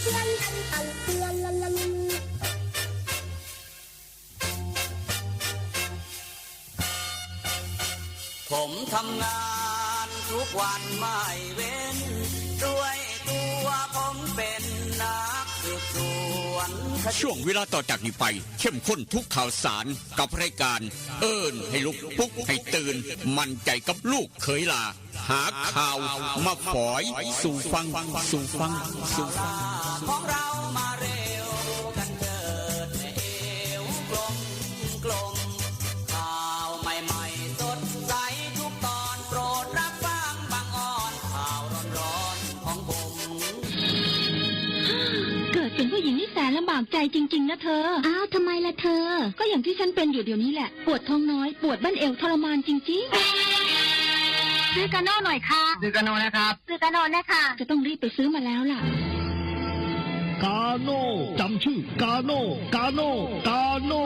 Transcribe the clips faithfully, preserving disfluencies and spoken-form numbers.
ผมทำงานทุกวันไม่เว้น ด้วยตัวผมเป็นนักสืบสวนคดี ช่วงเวลาต่อจากนี้ไป เข้มข้นทุกข่าวสารกับรายการ เอิ้นให้ลุก ปลุกให้ตื่น มั่นใจกับลูกเขยหล้า หาข่าวมาฝอยสู่ฟัง สู่ฟัง สู่ฟัง ของเรามาเร็วกันเถิด เอวกลมกลม ข่าวใหม่ๆ สดใสทุกตอน โปรดรับฟังบางออน ข่าวร้อนๆ ของผม เกิดเป็นผู้หญิงนี่แสนลำบากใจจริงๆ นะเธอ อ้าว ทำไมล่ะเธอ ก็อย่างที่ฉันเป็นอยู่เดี๋ยวนี้แหละ ปวดท้องน้อย ปวดบั้นเอวทรมานจริงๆ ซื้อกาโน่หน่อยค่ะ ซื้อกาโน่นะครับ ซื้อกาโน่นะคะ จะต้องรีบไปซื้อมาแล้วล่ะ กาโน่ จำชื่อกาโน่ กาโน่ กาโน่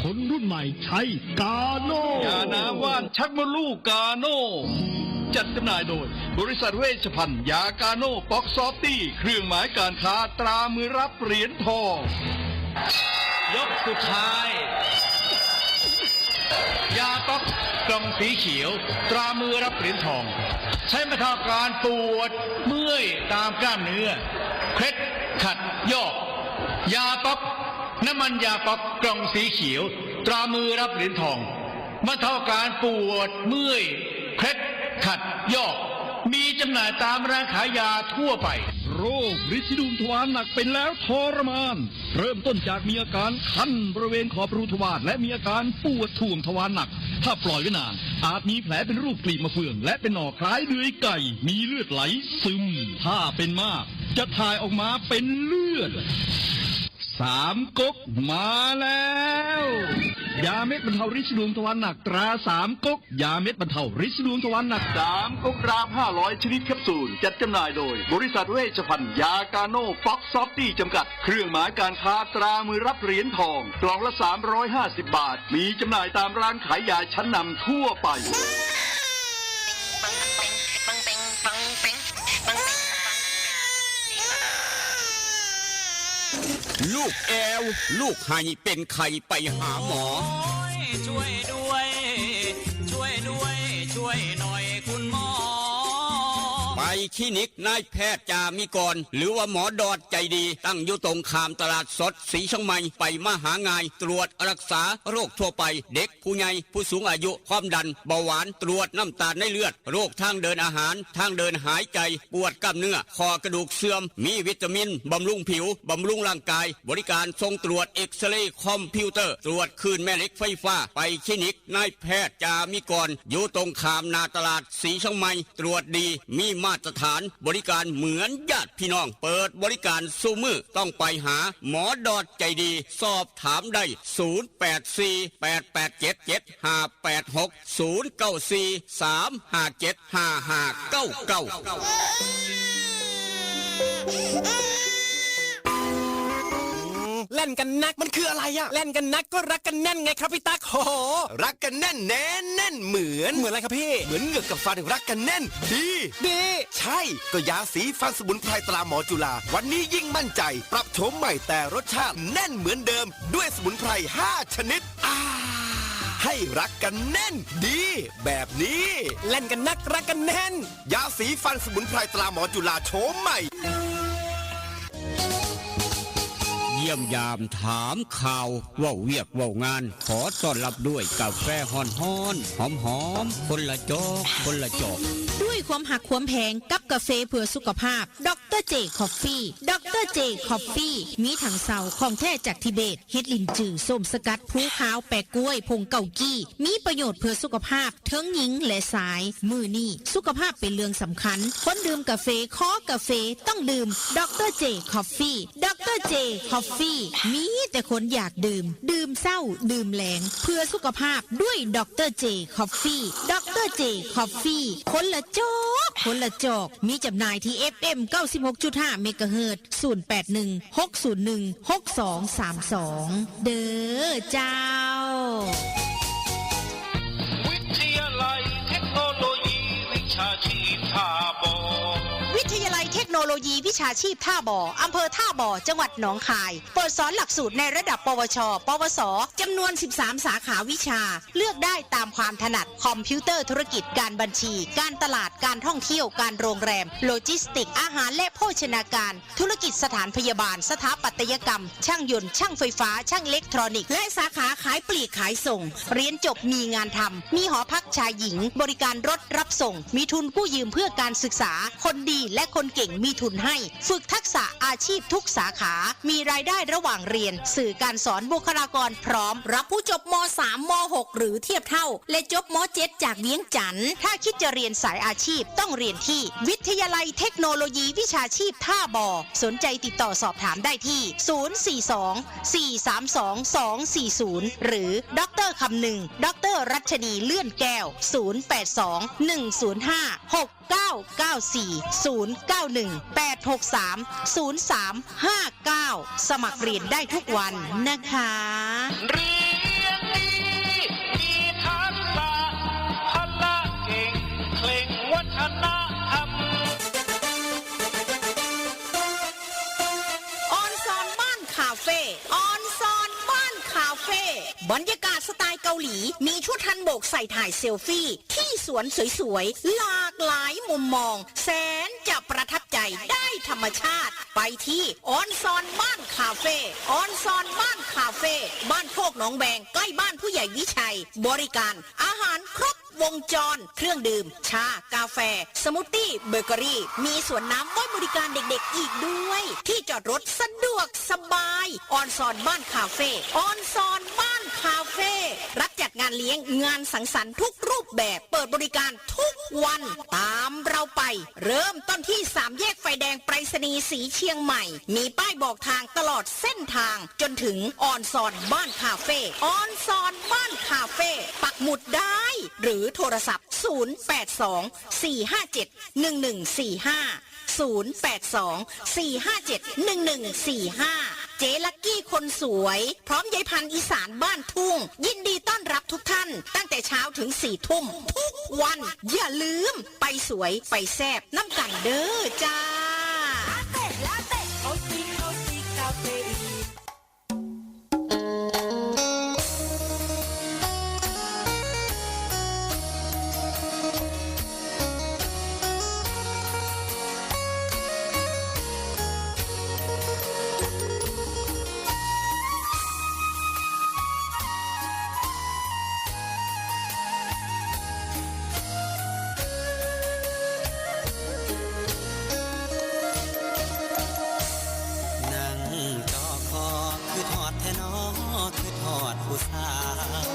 คนรุ่นใหม่ใช้กาโน่ ยาน้ำว่านชักมดลูกกาโน่ จัดจำหน่ายโดย บริษัทเวชภัณฑ์ยากาโน่ ป๊อกซอฟตี้ เครื่องหมายการค้าตรามือรับเหรียญทอง ยกสุดท้าย ยาป๊อกกล่องสีเขียว ตรามือรับเหรียญทอง ใช้บรรเทาอาการปวดเมื่อยตามกล้ามเนื้อ เคล็ดขัดยอก ยาป๊อก น้ำมันยาป๊อกกล่องสีเขียว ตรามือรับเหรียญทอง บรรเทาอาการปวดเมื่อย เคล็ดขัดยอก มีจำหน่ายตามร้านขายยาทั่วไป โรคริดสีดวงทวารหนักเป็นแล้วทรมาน เริ่มต้นจากมีอาการคันบริเวณขอบรูทวาร และมีอาการปวดถ่วงทวารหนัก ถ้าปล่อยไว้นาน อาจมีแผลเป็นรูปกลีบมะเฟือง และเป็นหนองคล้ายเดือยไก่ มีเลือดไหลซึม ถ้าเป็นมาก จะถ่ายออกมาเป็นเลือด สามก๊กมาแล้ว ยาเม็ดบรรเทาริดสีดวงทวารหนักตราสามก๊ก ยาเม็ดบรรเทาริดสีดวงทวารหนักสามก๊กรามห้าร้อยชนิดแคปซูล จัดจำหน่ายโดย บริษัทเวชภัณฑ์ยากาโน่ป๊อกซอฟตี้จำกัด เครื่องหมายการค้าตรามือรับเหรียญทอง กล่องละสามร้อยห้าสิบบาท มีจำหน่ายตามร้านขายยาชั้นนำทั่วไป ลูกแอว ลูกไห้เป็นไข้ไปหาหมอ โอ้ย ช่วยด้วย ช่วยด้วย ช่วยหน่อยคุณหมอ ไปคลินิกนายแพทย์จามิกร หรือว่าหมอดอดใจดี ตั้งอยู่ตรงข้ามตลาดสดสีเชียงใหม่ ไปมาหาง่าย ตรวจรักษาโรคทั่วไป เด็ก ผู้ใหญ่ ผู้สูงอายุ ความดัน เบาหวาน ตรวจน้ำตาลในเลือด โรคทางเดินอาหาร ทางเดินหายใจ ปวดกล้ามเนื้อ ข้อกระดูกเสื่อม มีวิตามิน บำรุงผิว บำรุงร่างกาย บริการส่งตรวจเอ็กซเรย์คอมพิวเตอร์ ตรวจคลื่นแม่เหล็กไฟฟ้า ไปคลินิกนายแพทย์จามิกร อยู่ตรงข้ามหน้าตลาดสีเชียงใหม่ ตรวจดี มีมาตรฐาน บริการเหมือนญาติพี่น้อง เปิดบริการซุมื้อ ต้องไปหาหมอดอดใจดี สอบถามได้ ศูนย์แปดสี่ แปดแปดเจ็ด เจ็ดห้าแปดหก ศูนย์เก้าสี่ สามห้าเจ็ด ห้าห้าเก้าเก้า แล่นกันนักมันคืออะไรอะ แล่นกันนักก็รักกันแน่นไงครับพี่ตั๊ก โห รักกันแน่นแน่นแน่นเหมือน เหมือนอะไรครับพี่ เหมือนเหงือกกับฟันรักกันแน่น ดี ดี ใช่ ก็ยาสีฟันสมุนไพรตราหมอจุฬา วันนี้ยิ่งมั่นใจ ปรับโฉมใหม่แต่รสชาติแน่นเหมือนเดิม ด้วยสมุนไพรห้าชนิด อ่า ให้รักกันแน่น ดี แบบนี้ แล่นกันนักรักกันแน่น ยาสีฟันสมุนไพรตราหมอจุฬาโฉมใหม่ เยี่ยมยามถามข่าว เว้าเวียกเว้างาน ขอต้อนรับด้วยกาแฟฮ้อนๆ หอมๆ คนละจอก คนละจอก ด้วยความหักความแพงกับกาแฟเพื่อสุขภาพ ดอกเตอร์เจ คอฟฟี่ ดอกเตอร์เจ คอฟฟี่ มีถังเซาของแท้จากทิเบต เห็ดหลินจือ ส้มสกัด ภูขาว แปะกล้วย ผงเกากี้ มีประโยชน์เพื่อสุขภาพ ทั้งหญิงและชาย มื้อนี้สุขภาพเป็นเรื่องสำคัญ คนดื่มกาแฟ คอกาแฟ ต้องดื่ม ดอกเตอร์เจ คอฟฟี่ ดอกเตอร์เจ คอฟฟี่ มีแต่คนอยากดื่ม ดื่มเช้า ดื่มแลง เพื่อสุขภาพด้วย ดอกเตอร์เจ คอฟฟี่ ดอกเตอร์เจ คอฟฟี่ คนละจอก คนละจอก มีจำหน่ายที่ เอฟเอ็ม เก้าสิบหกจุดห้า เมกะเฮิรตซ์ ศูนย์แปดหนึ่ง หกศูนย์หนึ่ง หกสองสามสอง เด้อเจ้า วิทยาลัยเทคโนโลยีวิชาชีพท่าบ่อ วิทยาลัยเทคโนโล โลยีวิชาชีพท่าบ่อ อำเภอท่าบ่อ จังหวัดหนองคาย เปิดสอนหลักสูตรในระดับ ปวช ปวส จำนวน สิบสาม สาขาวิชา เลือกได้ตามความถนัด คอมพิวเตอร์ธุรกิจ การบัญชี การตลาด การท่องเที่ยว การโรงแรม โลจิสติกส์ อาหารและโภชนาการ ธุรกิจสถานพยาบาล สถาปัตยกรรม ช่างยนต์ ช่างไฟฟ้า ช่างอิเล็กทรอนิกส์ และสาขาขายปลีกขายส่ง เรียนจบมีงานทำ มีหอพักชายหญิง บริการรถรับส่ง มีทุนกู้ยืมเพื่อการศึกษา คนดีและคนเก่งมีทุนให้ ฝึกทักษะอาชีพทุกสาขา มีรายได้ระหว่างเรียน สื่อการสอนบุคลากรพร้อม รับผู้จบ ม.สาม ม.หก หรือเทียบเท่า และจบ ม.เจ็ด จากเวียงจันทน์ ถ้าคิดจะเรียนสายอาชีพต้องเรียนที่วิทยาลัยเทคโนโลยีวิชาชีพท่าบ่อ สนใจติดต่อสอบถามได้ที่ ศูนย์สี่สอง สี่สามสอง สองสี่ศูนย์ หรือ ดอกเตอร์คำนึง ดอกเตอร์รัชนีเลื่อนแก้ว ศูนย์แปดสอง หนึ่งศูนย์ห้า หกเก้าเก้าสี่ ศูนย์เก้าหนึ่ง แปดหกสาม ศูนย์สามห้าเก้า สมัครเรียนได้ทุกวันนะคะ เรียนดี มีทักษะ พละเก่ง เคร่งวัฒนธรรม ออนซอนบ้านคาเฟ่ ออนซอนบ้านคาเฟ่ บรรยากาศสไตล์เกาหลี มีชุดฮันบกใส่ถ่ายเซลฟี่ ที่สวนสวยๆ หลากหลายมุมมอง แสนจะประทับใจ ได้ธรรมชาติ ไปที่ออนซอนบ้านคาเฟ่ ออนซอนบ้านคาเฟ่ บ้านโคกหนองแวง ใกล้บ้านผู้ใหญ่วิชัย บริการอาหารครบวงจร เครื่องดื่ม ชา กาแฟ สมูทตี้ เบเกอรี่ มีสวนน้ำไว้บริการเด็กๆ อีกด้วย ที่จอดรถสะดวกสบาย ออนซอนบ้านคาเฟ่ ออนซอนบ้านคาเฟ่ รับจัดงานเลี้ยง งานสังสรรค์ทุกรูปแบบ เปิดบริการทุกวัน ตามเราไป เริ่มต้นที่สามแยกไฟแดงไปรษณีย์สีเชียงใหม่ มีป้ายบอกทางตลอดเส้นทาง จนถึงออนซอนบ้านคาเฟ่ ออนซอนบ้านคาเฟ่ ปักหมุดได้ หรือโทรศัพท์ ศูนย์แปดสอง สี่ห้าเจ็ด หนึ่งหนึ่งสี่ห้า ศูนย์แปดสอง สี่ห้าเจ็ด หนึ่งหนึ่งสี่ห้า เจ๊ลักกี้คนสวย พร้อมยายพันธุ์อีสานบ้านทุ่ง ยินดีต้อนรับทุกท่าน ตั้งแต่เช้าถึงสี่ทุ่ม ทุกวัน อย่าลืม ไปสวย ไปแซ่บ นำกันเด้อจ้า ลาเต้ ลาเต้ โอซี โอซี คาเฟอีน นั่งจ่อคอ คิดฮอดแท้น้อ คิดฮอดผู้สาว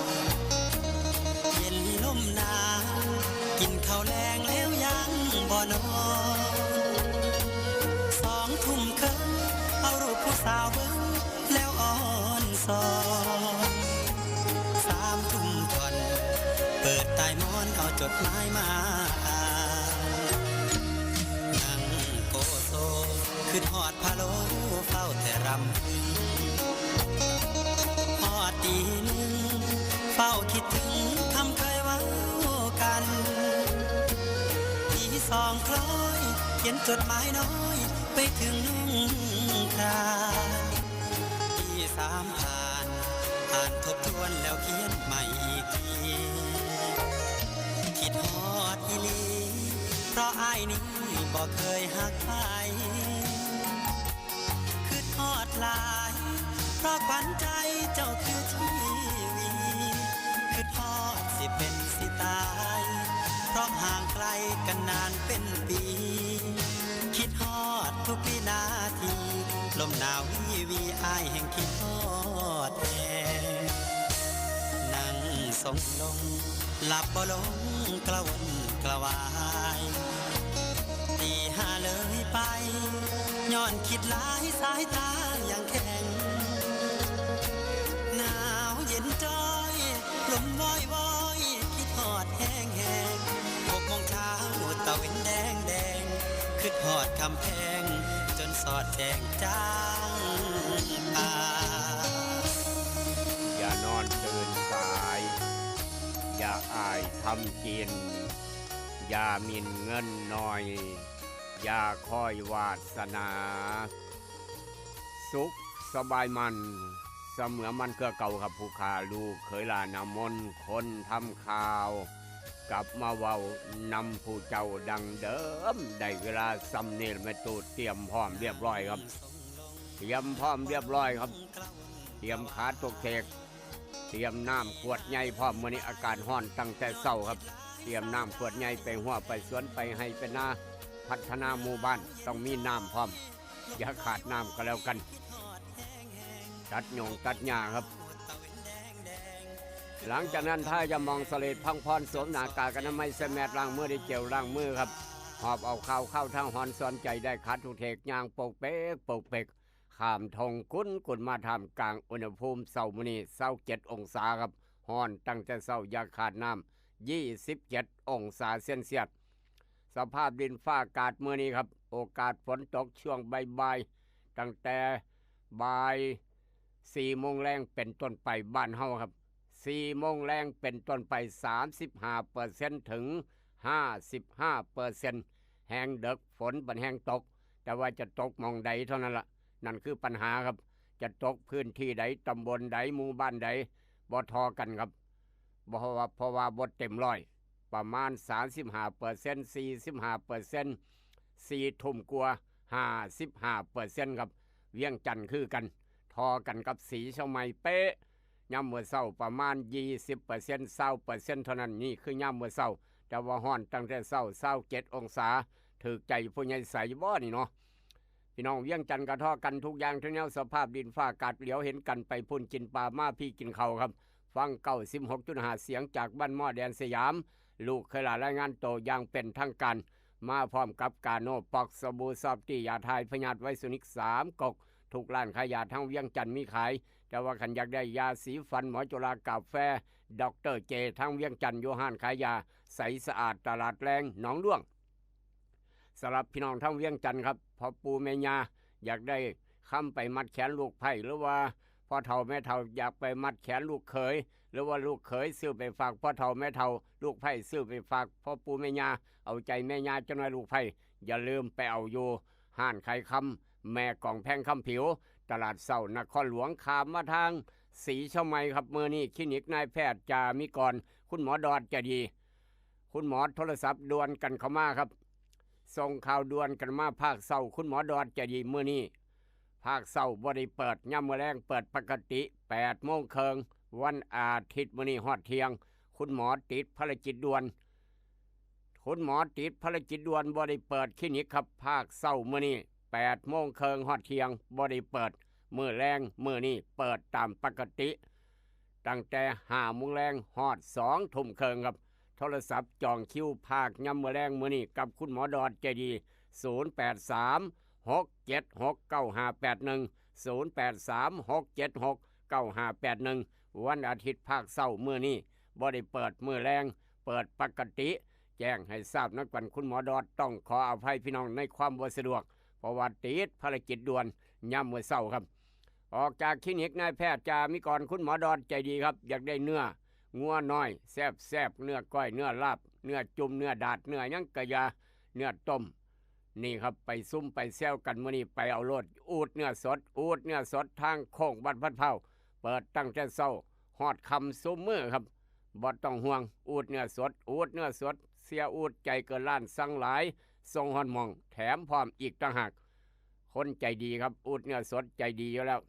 เย็นลมหนาว กินข้าวแลงแล้วยังบ่นอน สองทุ่มครึ่ง เอารูปผู้สาวเบิ่ง แล้วอ่อนซอน สามทุ่มท่อน เปิดใต้หมอนเอาจดหมายมาอ่าน นั่งโกโซ คิดฮอดพะโล้ เฝ้าแต่รำพึง ฮอดตีหนึ่ง เฝ้าคิดถึงคำเคยเว้ากัน ตีสองคล้อย เขียนจดหมายน้อย ไปถึงน้องคราน ตีสามผ่าน อ่านทบทวนแล้วเขียนใหม่อีกที คิดฮอดอีหลี เพราะอ้ายนี้บ่เคยฮักใคร คิดฮอดหลาย เพราะขวัญใจเจ้าคือชีวี คิดฮอดสิเป็นสิตาย เพราะห่างไกลกันนานเป็นปี คิดฮอดทุกวินาที ลมหนาววีวี อ้ายแห่งคิดฮอดแฮง นั่งทรงลง หลับบ่ลงกระวนกระวาย ตีห้าเลยไป ย้อนคิดหลายสายตายังแข็ง หนาวเย็นจ้อย ลมวอยวอย คิดฮอดแฮงแฮง หกโมงเช้า ตะเว็นแดงแดง คิดฮอดคำแพง จนสอดแจ้งจางป่า อย่านอนตื่นสาย อย่าอายทำกิน อย่าหมิ่นเงินหน่อย อย่าคอยวาสนา สุขสบายมัน เสมอมันเกือเก่าครับผู้ข้า ลูกเขยหลานอามน คนทำข่าว กลับมาเว้านำผู้เจ้าดังเดิม ได้เวลาส่ำนี้แม่ตู้เตรียมพร้อมเรียบร้อยครับ เตรียมพร้อมเรียบร้อยครับ เตรียมขาตกเทก เตรียมน้ำขวดใหญ่พร้อม มื้อนี้อากาศร้อนตั้งแต่เช้าครับ เตรียมน้ำขวดใหญ่ไปฮุ่งไปสวนไปไฮ่ไปนา พัฒนาหมู่บ้านต้องมีน้ำพร้อม อย่าขาดน้ำก็แล้วกัน ตัดหยงตัดหญ้าครับ หลังจากนั้นทายาหมองเสลดพังพร สวมหน้ากากอนามัย ใส่แมส ล้างมือด้วยเจลล้างมือครับ หอบเอาข้าวเข้าทางหอนสอนใจได้ ขาตกเทก ย่างโปกเปกโปกเปก ข้ามทงกุนกุนมาท่ามกลางอุณหภูมิเช้ามื้อนี้ซาวเจ็ดองศาครับ ร้อนตั้งแต่เช้าอย่าขาดน้ำ ยี่สิบเจ็ดองศาเซลเซียส สภาพดินฟ้าอากาศมื้อนี้ครับ โอกาสฝนตกช่วงบ่ายๆ ตั้งแต่บ่ายสี่โมงแลงเป็นต้นไปบ้านเฮาครับ สี่โมงแลงเป็นต้นไป สามสิบห้าเปอร์เซ็นต์ ถึง ห้าสิบห้าเปอร์เซ็นต์ แฮงเดิกฝนบัดแฮงตก แต่ว่าจะตกหม่องใดเท่านั้นละ นั่นคือปัญหาครับ จะตกพื้นที่ใด ตำบลใด หมู่บ้านใด บ่ท่อกันครับ เพราะว่า เพราะว่าบ่เต็มร้อย ประมาณ สามสิบห้าเปอร์เซ็นต์ สี่สิบห้าเปอร์เซ็นต์ สี่ทุ่มกว่า ห้าสิบห้าเปอร์เซ็นต์ ครับ เวียงจันทน์คือกัน ท่อกันกับศรีเชียงใหม่เป๊ะ ยามมื้อเช้าประมาณ ยี่สิบเปอร์เซ็นต์ ซาวเปอร์เซ็นต์ เท่านั้น นี่คือยามมื้อเช้า แต่ว่าร้อนตั้งแต่เช้า ซาวเจ็ดองศา ถืกใจผู้ใหญ่ใสบ่นี่เนาะ พี่น้องเวียงจันทน์ก็ท่อกันทุกอย่างทุกแนว สภาพดินฟ้าอากาศ เหลียวเห็นกันไปพุ้นกินปลา มาพี้กินข้าวครับ ฟัง เก้าสิบหกจุดห้า เสียงจากบ้านหม้อแดนสยาม ลูกเขยหลานรายงานโตอย่างเป็นทางการ มาพร้อมกับกาโน ป๊อก สบู่ซอฟตี้ ยาถ่ายพยาธิไวรัสนิก สามก๊ก ทุกร้านขายยาทั้งเวียงจันทน์มีขาย แต่ว่าคันอยากได้ยาสีฟันหมอจุฬา กาแฟ ด็อกเตอร์เจ ทั้งเวียงจันทน์ อยู่ห้านขายยาใสสะอาด ตลาดแลงหนองด้วง สำหรับพี่น้องทั้งเวียงจันทน์ครับ พ่อปู่แม่ย่าอยากได้คำไปมัดแขนลูกไพร่ หรือว่าพ่อเฒ่าแม่เฒ่าอยากไปมัดแขนลูกเขย หรือว่าลูกเขยซื้อไปฝากพ่อเฒ่าแม่เฒ่า ลูกไพร่ซื้อไปฝากพ่อปู่แม่ย่า เอาใจแม่ย่าจักหน่อยลูกไพร่ อย่าลืมไปเอาอยู่ห้านขายคำแม่กองแพงคำผิว ตลาดเช้านครหลวง ข้ามมาทางศรีเชียงใหม่ครับ มื้อนี้คลินิกนายแพทย์จามิกร คุณหมอดอดใจดี คุณหมอโทรศัพท์ด่วนกันเข้ามาครับ ส่งข่าวด่วนกันมา ภาคเช้าคุณหมอดอดใจดี มื้อนี้ภาคเช้าบ่ได้เปิด ยามมื้อแลงเปิดปกติ แปดโมงครึ่ง วันอาทิตย์ มื้อนี้ฮอดเที่ยง คุณหมอติดภารกิจด่วน คุณหมอติดภารกิจด่วน บ่ได้เปิดคลินิกครับ ภาคเช้ามื้อนี้ แปดโมงครึ่งฮอดเที่ยง บ่ได้เปิด มื้อแลงมื้อนี้เปิดตามปกติ ตั้งแต่ห้าโมงแลงฮอดสองทุ่มครึ่งครับ โทรศัพท์จองคิวภาคยามมื้อแลงมื้อนี้กับคุณหมอดอดใจดี ศูนย์แปดสาม หกเจ็ดหก เก้าห้าแปดหนึ่ง ศูนย์แปดสาม หกเจ็ดหก เก้าห้าแปดหนึ่ง วันอาทิตย์ภาคเช้ามื้อนี้บ่ได้เปิด มื้อแลงเปิดปกติ แจ้งให้ทราบนำกัน คุณหมอดอดต้องขออภัยพี่น้องในความบ่สะดวก เพราะว่าติดภารกิจด่วนยามมื้อเช้าครับ ออกจากคลินิกนายแพทย์จามิกร คุณหมอดอดใจดีครับ อยากได้เนื้องัวน้อยแซ่บๆ เนื้อก้อย เนื้อลาบ เนื้อจุ่ม เนื้อดาด เนื้อหยังกะยา เนื้อต้ม นี่ครับ ไปซุ่มไปแซวกันมื้อนี้ ไปเอาโลด อูดเนื้อสด อูดเนื้อสด ทางโค้งบ้านพันเผา เปิดตั้งแต่เช้าฮอดค่ำซุมื้อครับ บ่ต้องห่วง อูดเนื้อสด อูดเนื้อสด เสียอูดใจเกินล้าน สั่งหลาย ส่งฮอดหม่อง แถมพร้อมอีกต่างหาก คนใจดีครับ อูดเนื้อสดใจดีอยู่แล้ว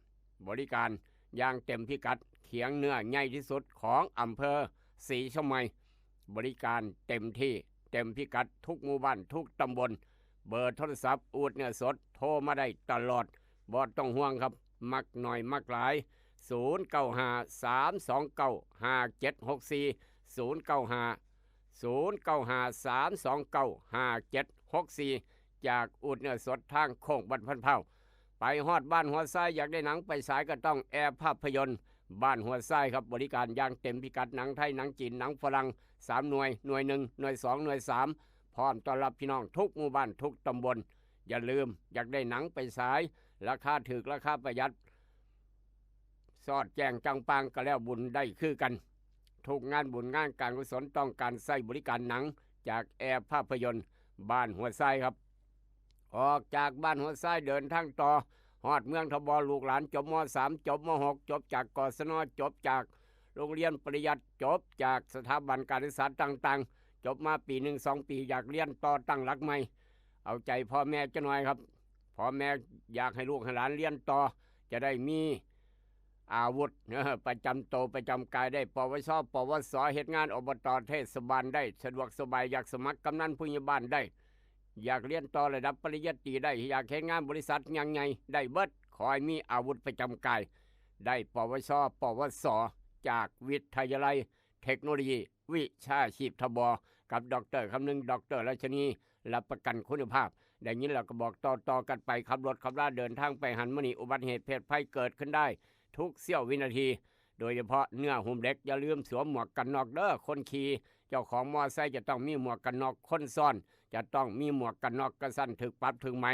บริการอย่างเต็มพิกัด เขียงเนื้อใหญ่ที่สุดของอำเภอศรีเชียงใหม่ บริการเต็มที่เต็มพิกัดทุกหมู่บ้านทุกตำบล เบอร์โทรศัพท์อูดเนื้อสด โทรมาได้ตลอด บ่ต้องห่วงครับ มักน้อยมักหลาย ศูนย์เก้าห้า สามสองเก้า ห้าเจ็ดหกสี่ ศูนย์เก้าห้า ศูนย์เก้าห้า สามสองเก้า ห้าเจ็ดหกสี่ จากอูดเนื้อสดทางโค้งบ้านพันเผา ไปฮอดบ้านหัวทราย อยากได้หนังไปฉายก็ต้องแอร์ภาพยนตร์บ้านหัวทรายครับ บริการอย่างเต็มพิกัด หนังไทย หนังจีน หนังฝรั่ง สามหน่วย หน่วยหนึ่ง หน่วยสอง หน่วยสาม พร้อมต้อนรับพี่น้องทุกหมู่บ้านทุกตำบล อย่าลืม อยากได้หนังไปฉาย ราคาถูก ราคาประหยัด สอดแจ้งจังปางก็แล้วบุญได้คือกัน ทุกงานบุญงานการกุศลต้องการใช้บริการหนังจากแอร์ภาพยนตร์บ้านหัวทรายครับ ออกจากบ้านหัวทรายเดินทางต่อ ฮอดเมืองทบ ลูกหลานจบ ม.สาม จบ ม.หก จบจาก กศน จบจากโรงเรียนปริยัติ จบจากสถาบันการศึกษาต่างๆ จบมาปีหนึ่งสองปี อยากเรียนต่อตั้งหลักใหม่ เอาใจพ่อแม่จะหน่อยครับ พ่อแม่อยากให้ลูกให้หลานเรียนต่อ จะได้มีอาวุธ ประจำโตประจำกายได้ ปวช ปวส เฮ็ดงาน อบต เทศบาลได้ สะดวกสบาย อยากสมัครกำนันผู้ใหญ่บ้านได้ อยากเรียนต่อระดับปริญญาตรีได้ อยากเฮ็ดงานบริษัทใหญ่ๆได้เบิด ขอให้มีอาวุธประจำกาย ได้ ปวช ปวส จากวิทยาลัยเทคโนโลยีวิชาชีพทบ กับดอกเตอร์คำนึง ดอกเตอร์รัชนี รับประกันคุณภาพ ได้ยินแล้วก็บอกต่อๆกันไป ขับรถขับราเดินทางไปหันมานี่ อุบัติเหตุเพศภัยเกิดขึ้นได้ทุกเสี้ยววินาที โดยเฉพาะเนื้อหุ้มเหล็ก อย่าลืมสวมหมวกกันน็อกเด้อ คนขี่ เจ้าของมอไซค์จะต้องมีหมวกกันน็อก คนซ้อนจะต้องมีหมวกกันน็อก กระสันถืกปรับถืกไหม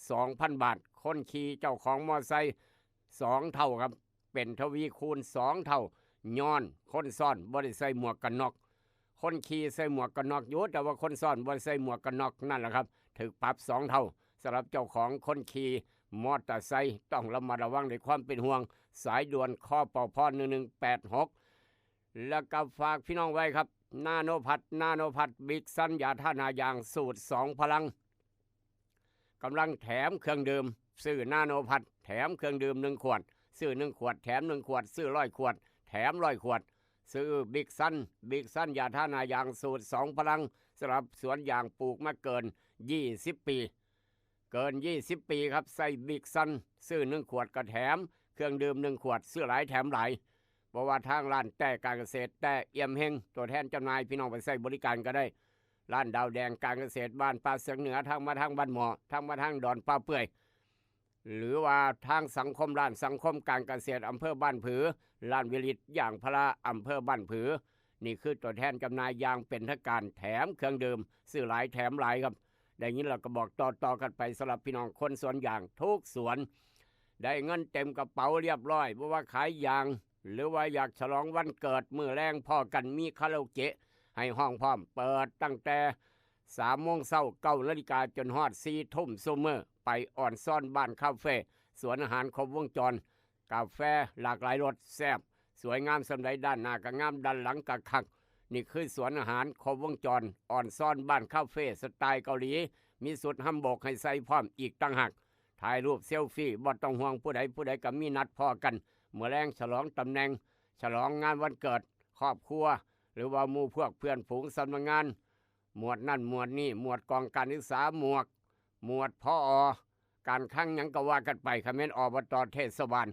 สองพันบาท คนขี่เจ้าของมอไซค์ สองเท่าครับ เป็นทวีคูณ สองเท่า ย้อนคนซ้อนบ่ได้ใส่หมวกกันน็อก คนขี่ใส่หมวกกันน็อกอยู่ แต่ว่าคนซ้อนบ่ได้ใส่หมวกกันน็อก นั่นแหละครับ ถืกปรับสองเท่า สำหรับเจ้าของคนขี่มอเตอร์ไซค์ ต้องระมัดระวังด้วยความเป็นห่วง สายด่วน คปพ หนึ่งหนึ่งแปดหก แล้วก็ฝากพี่น้องไว้ครับ นาโนพัท นาโนพัท บิ๊กซัน ยาทาหน้ายางสูตรสองพลัง กำลังแถมเครื่องดื่ม ซื้อนาโนพัท แถมเครื่องดื่มหนึ่งขวด ซื้อหนึ่งขวด แถมหนึ่งขวด ซื้อร้อยขวด แถมร้อยขวด ซื้อบิ๊กซัน บิ๊กซัน ยาทาหน้ายางสูตรสองพลัง สำหรับสวนยางปลูกมาเกินยี่สิบปี เกินยี่สิบปีครับ ใส่บิ๊กซัน ซื้อหนึ่งขวดก็แถมเครื่องดื่มหนึ่งขวด ซื้อหลายแถมหลาย เพราะว่าทางร้านแต้การเกษตร แต้เอี่ยมเฮง ตัวแทนจำหน่าย พี่น้องไปใช้บริการก็ได้ ร้านดาวแดงการเกษตร บ้านป่าเสือกเหนือ ทางมาทางบ้านหมอ ทางมาทางดอนป่าเปื่อย หรือว่าทางสังคม ร้านสังคมการเกษตร อำเภอบ้านผือ ร้านวิลิตยางพารา อำเภอบ้านผือ นี่คือตัวแทนจำหน่ายอย่างเป็นทางการ แถมเครื่องดื่ม ซื้อหลายแถมหลายครับ ได้ยินแล้วก็บอกต่อๆกันไป สำหรับพี่น้องคนสวนยางทุกสวน ได้เงินเต็มกระเป๋าเรียบร้อย บ่ว่าขายยาง หรือว่าอยากฉลองวันเกิด มื้อแลงพ้อกัน มีคาราโอเกะให้ฮ้องพร้อม เปิดตั้งแต่สามโมงเช้า เก้านาฬิกา จนฮอดสี่ทุ่มซุมื้อ ไปออนซอนบ้านคาเฟ่ สวนอาหารครบวงจร กาแฟหลากหลายรส แซ่บสวยงามส่ำใด ด้านหน้าก็งาม ด้านหลังก็คัก นี่คือสวนอาหารครบวงจร ออนซอนบ้านคาเฟ่สไตล์เกาหลี มีสุดฮัมบกให้ใส่พร้อมอีกต่างหาก ถ่ายรูปเซลฟี่บ่ต้องห่วงผู้ใด ผู้ใดก็มีนัดพ้อกัน มื้อแลงฉลองตำแหน่ง ฉลองงานวันเกิดครอบครัว หรือว่าหมู่พวกเพื่อนฝูงสำนักงาน หมวดนั่นหมวดนี่ หมวดกองการศึกษา หมวด หมวด ผอ.การคลังหยังก็ว่ากันไป คันแม่น อบต.เทศบาล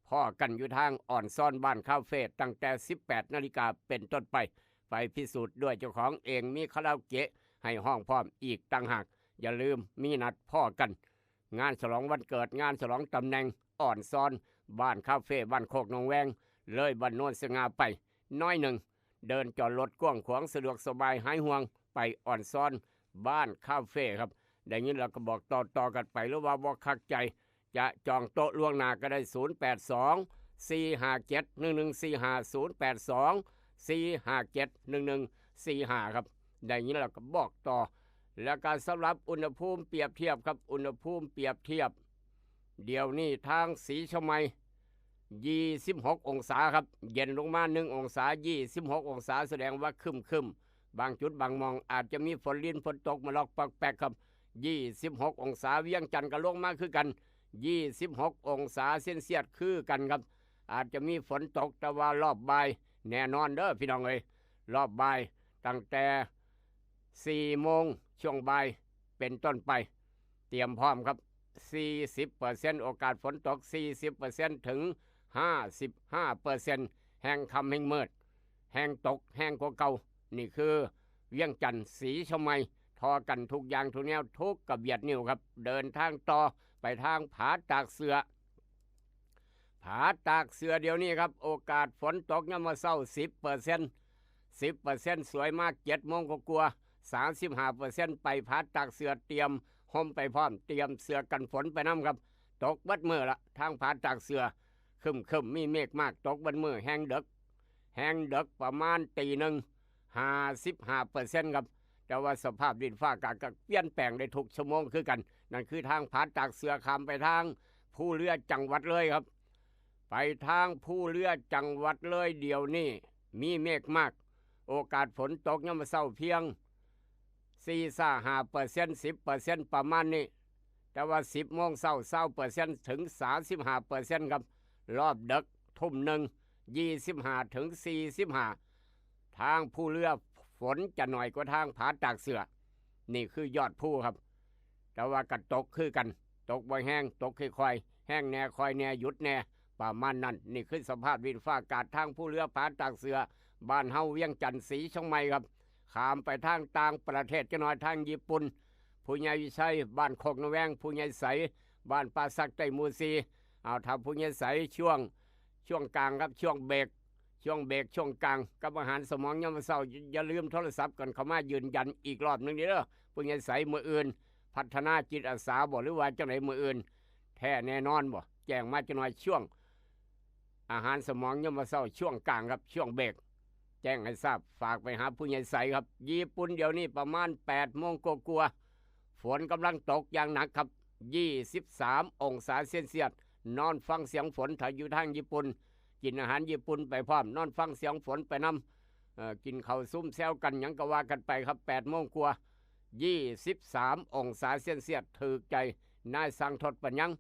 พ้อกันอยู่ทางออนซอนบ้านคาเฟ่ ตั้งแต่สิบแปดนาฬิกาเป็นต้นไป ไปพิสูจน์ด้วยเจ้าของเอง มีคาราโอเกะให้ฮ้องพร้อมอีกต่างหาก อย่าลืมมีนัดพ้อกัน งานฉลองวันเกิด งานฉลองตำแหน่ง ออนซอนบ้านคาเฟ่ บ้านโคกหนองแวง เลยบ้านโนนสง่าไปน้อยหนึ่ง เดินจอดรถกว้างขวาง สะดวกสบาย หายห่วง ไปออนซอนบ้านคาเฟ่ครับ ได้ยินแล้วก็บอกต่อๆกันไป หรือว่าบ่คักใจ จะจองโต๊ะล่วงหน้าก็ได้ ศูนย์แปดสอง สี่ห้าเจ็ด หนึ่งหนึ่งสี่ห้า ศูนย์แปดสอง สี่ห้าเจ็ด หนึ่งหนึ่งสี่ห้า ครับ ได้ยินแล้วก็บอกต่อ แล้วก็สำหรับอุณหภูมิเปรียบเทียบครับ อุณหภูมิเปรียบเทียบ เดี๋ยวนี้ทางสีชมัย ยี่สิบหกองศาครับ เย็นลงมาหนึ่งองศา ยี่สิบหกองศา แสดงว่าครึ้มๆ บางจุดบางหม่องอาจจะมีฝนรินฝนตกมาลอกปอกแปกครับ ยี่สิบหกองศา เวียงจันทน์ก็ลงมาคือกัน ยี่สิบหกองศาเซลเซียสคือกันครับ อาจจะมีฝนตก แต่ว่ารอบบ่ายแน่นอนเด้อพี่น้องเอ้ย รอบบ่ายตั้งแต่สี่โมงช่วงบ่ายเป็นต้นไป เตรียมพร้อมครับ สี่สิบเปอร์เซ็นต์ โอกาสฝนตก สี่สิบเปอร์เซ็นต์ ถึง ห้าสิบห้าเปอร์เซ็นต์ แฮงค่ำแฮงมืด แฮงตกแฮงกว่าเก่า นี่คือเวียงจันทน์สีชมัย ทอกันทุกอย่างทุกแนวทุกกระเบียดนิ้วครับ เดินทางต่อไปทางผาตากเสือ ผาตากเสือเดี๋ยวนี้ครับ โอกาสฝนตกยามมื้อเช้า สิบเปอร์เซ็นต์ สิบเปอร์เซ็นต์ สวยมาก เจ็ดโมงกว่าๆ สามสิบห้าเปอร์เซ็นต์ ไปผาตากเสือ เตรียมห่มไปพร้อม เตรียมเสื้อกันฝนไปนำครับ ตกเบิดมื้อละ ทางผาตากเสือ ครึ้มๆ มีเมฆมาก ตกเบิดมื้อ แฮงเดิก แฮงเดิกประมาณตีหนึ่ง ห้าสิบห้าเปอร์เซ็นต์ ครับ แต่ว่าสภาพดินฟ้าอากาศก็เปลี่ยนแปลงได้ทุกชั่วโมงคือกัน นั่นคือทางผาตากเสือข้ามไปทางภูเรือจังหวัดเลยครับ ไปทางภูเรือจังหวัดเลยเดี๋ยวนี้มีเมฆมาก โอกาสฝนตกยามมื้อเช้าเพียงสี่ซาห้าเปอร์เซ็นต์ สิบเปอร์เซ็นต์ ประมาณนี้ แต่ว่าสิบโมงเช้าซาวเปอร์เซ็นต์ ถึงสามสิบห้าเปอร์เซ็นต์ ครับ รอบดึกทุ่มหนึ่ง ยี่สิบห้าถึงสี่สิบห้า ทางภูเรือฝนจะหน่อยกว่าทางผาตากเสือ นี่คือยอดภูครับ แต่ว่าก็ตกคือกัน ตกบ่แฮง ตกค่อยๆ แฮงแหน่ค่อยแหน่หยุดแหน่ ประมาณนั้น นี่คือสภาพดินฟ้าอากาศทางภูเรือผาตากเสือ บ้านเฮาเวียงจันทน์ศรีเชียงใหม่ครับ ข้ามไปทางต่างประเทศจักหน่อย ทางญี่ปุ่น ผู้ใหญ่วิชัย บ้านโคกนาแวง ผู้ใหญ่ใส บ้านป่าสักใต้หมู่สี่ เอาถ้าผู้ใหญ่ใสช่วง ช่วงกลางครับ ช่วงเบรก ช่วงเบรก ช่วงกลาง กับอาหารสมองยามมื้อเช้า อย่าลืมโทรศัพท์กันเข้ามายืนยันอีกรอบหนึ่งเด้อ ผู้ใหญ่ใส มื้ออื่น พัฒนาจิตอาสาบ่ หรือว่าจังไดมื้ออื่น แท้แน่นอนบ่ แจ้งมาจักหน่อย ช่วง อาหารสมองยามมื้อเช้า ช่วงกลางครับ ช่วงเบรก แจ้งให้ทราบ ฝากไปหาผู้ใหญ่ใสครับ ญี่ปุ่นเดี๋ยวนี้ประมาณแปดโมงกว่าๆ ฝนกำลังตกอย่างหนักครับ ยี่สิบสามองศาเซลเซียส นอนฟังเสียงฝน ถ้าอยู่ทางญี่ปุ่น กินอาหารญี่ปุ่นไปพร้อม นอนฟังเสียงฝนไปนำ เอ่อ กินข้าวซุมแซวกันหยังก็ว่ากันไปครับ แปดโมงกว่า ยี่สิบสามองศาเซลเซียส ถืกใจนายสังทดปัญญัง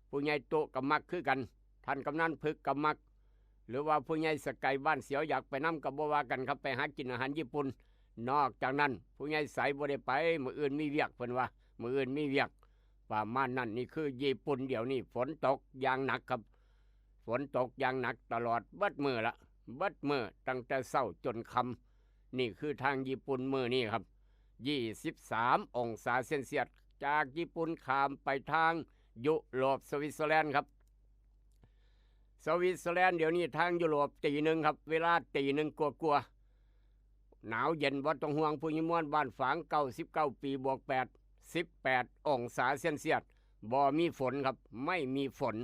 ผู้ใหญ่โตก็มักคือกัน ท่านกำนันพึกก็มัก หรือว่าผู้ใหญ่สกายบ้านเสียวอยากไปนำก็บ่ว่ากันครับ ไปหากินอาหารญี่ปุ่น นอกจากนั้น ผู้ใหญ่ใสบ่ได้ไป มื้ออื่นมีเวียก เพิ่นว่า มื้ออื่นมีเวียก ประมาณนั้น นี่คือญี่ปุ่นเดี๋ยวนี้ฝนตกอย่างหนักครับ ฝนตกอย่างหนักตลอดเบิดมื้อละ เบิดมื้อตั้งแต่เช้าจนค่ำ นี่คือทางญี่ปุ่นมื้อนี้ครับ ยี่สิบสามองศาเซลเซียส จากญี่ปุ่นข้ามไปทางยุโรป สวิตเซอร์แลนด์ครับ สวิตเซอร์แลนด์เดี๋ยวนี้ทางยุโรปตีหนึ่งครับ เวลาตีหนึ่งกว่าๆ หนาวเย็นบ่ต้องห่วง ผู้ใหญ่ม่วนบ้านฝาง เก้าสิบเก้าปี บวกแปด สิบแปดองศาเซลเซียส บ่มีฝนครับ ไม่มีฝน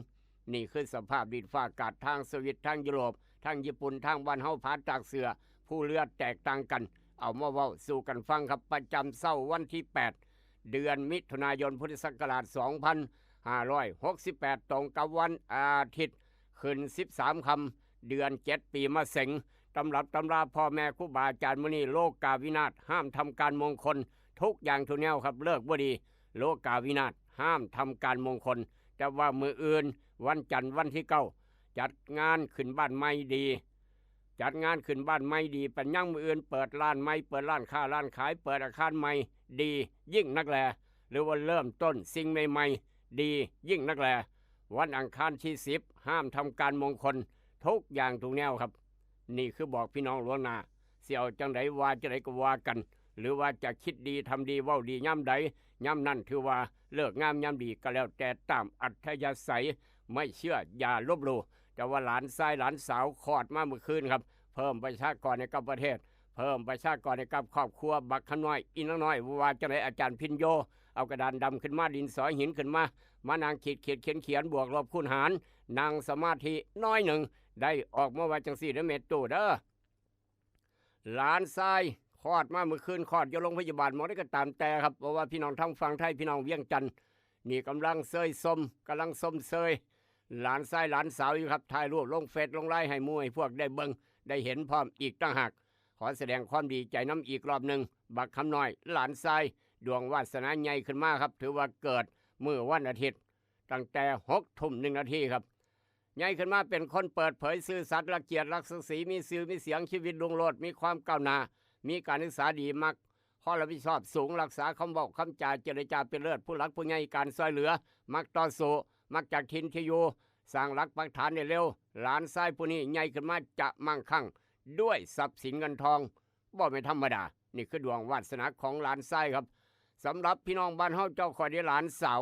นี่คือสภาพดินฟ้าอากาศทางสวิต ทางยุโรป ทางญี่ปุ่น ทางบ้านเฮาผาตากเสือ ภูเรือแตกต่างกัน เอามาเว้าสู่กันฟังครับ ประจำเช้าวันที่แปด เดือนมิถุนายน พุทธศักราช สองพันห้าร้อยหกสิบแปด ตรงกับวันอาทิตย์ ขึ้น สิบสามค่ำ เดือนเจ็ด ปีมะเสง ตำรับตำราพ่อแม่ครูบาอาจารย์มื้อนี้ โลกาวินาศ ห้ามทำการมงคล ทุกอย่างทุกแนวครับ เลิกบ่ดี โลกาวินาศ ห้ามทำการมงคล แต่ว่ามื้ออื่น วันจันทร์วันที่เก้า จัดงานขึ้นบ้านใหม่ดี จัดงานขึ้นบ้านใหม่ดี ปัญญังมื้ออื่น เปิดร้านใหม่ เปิดร้านค้าร้านขาย เปิดอาคารใหม่ดี ยิ่งนักแล หรือว่าเริ่มต้นสิ่งใหม่ๆ ดียิ่งนักแล วันอังคารที่สิบ ห้ามทำการมงคล ทุกอย่างทุกแนวครับ นี่คือบอกพี่น้องล่วงหน้า สิเอาจังใดว่าจังใดก็ว่ากัน หรือว่าจะคิดดีทำดีเว้าดียามใด ยามนั้นถือว่าเลิกงามยามดีก็แล้วแต่ตามอัธยาศัย ไม่เชื่ออย่าลบหลู่ แต่ว่าหลานชายหลานสาวคลอดมาเมื่อคืนครับ เพิ่มประชากรให้กับประเทศ เพิ่มประชากรให้กับครอบครัว บักขน้อย อีนางน้อย ว่าจังใดอาจารย์พินโย เอากระดานดำขึ้นมา ดินสอหินขึ้นมา มานั่งขีดขีดเขียนเขียน บวกลบคูณหาร นั่งสมาธิน้อยหนึ่ง ได้ออกมาว่าจังสี่เด้อเมตตู้เด้อ หลานชายคลอดมาเมื่อคืน คลอดอยู่โรงพยาบาลหมอได้ก็ตามแต่ครับ เพราะว่าพี่น้องทางฝั่งไทย พี่น้องเวียงจันทน์ นี่กำลังเซยชม กำลังชมเชย หลานชายหลานสาวอยู่ครับ ถ่ายรูปลงเฟซลงไลน์ให้หมู่ให้พวกได้เบิ่งได้เห็นพร้อมอีกต่างหาก ขอแสดงความดีใจนำอีกรอบหนึ่ง บักคำน้อย หลานชาย ดวงวาสนาใหญ่ขึ้นมาครับ ถือว่าเกิดมื้อวันอาทิตย์ ตั้งแต่หกทุ่มหนึ่งนาทีครับ ใหญ่ขึ้นมาเป็นคนเปิดเผย ซื่อสัตย์ รักเกียรติ รักศักดิ์ศรี มีชื่อมีเสียง ชีวิตรุ่งโรจน์ มีความก้าวหน้า มีการศึกษาดี มักความรับผิดชอบสูง รักษาคำเว้าคำจา เจรจาเป็นเลิศ ผู้หลักผู้ใหญ่การช่วยเหลือ มักต่อสู้ มักจากถิ่นที่อยู่ สร้างหลักปักฐานได้เร็ว หลานชายผู้นี้ใหญ่ขึ้นมาจะมั่งคั่งด้วยทรัพย์สินเงินทอง บ่แม่นธรรมดา นี่คือดวงวาสนาของหลานชายครับ สำหรับพี่น้องบ้านเฮา เจ้าข้อยได้หลานสาว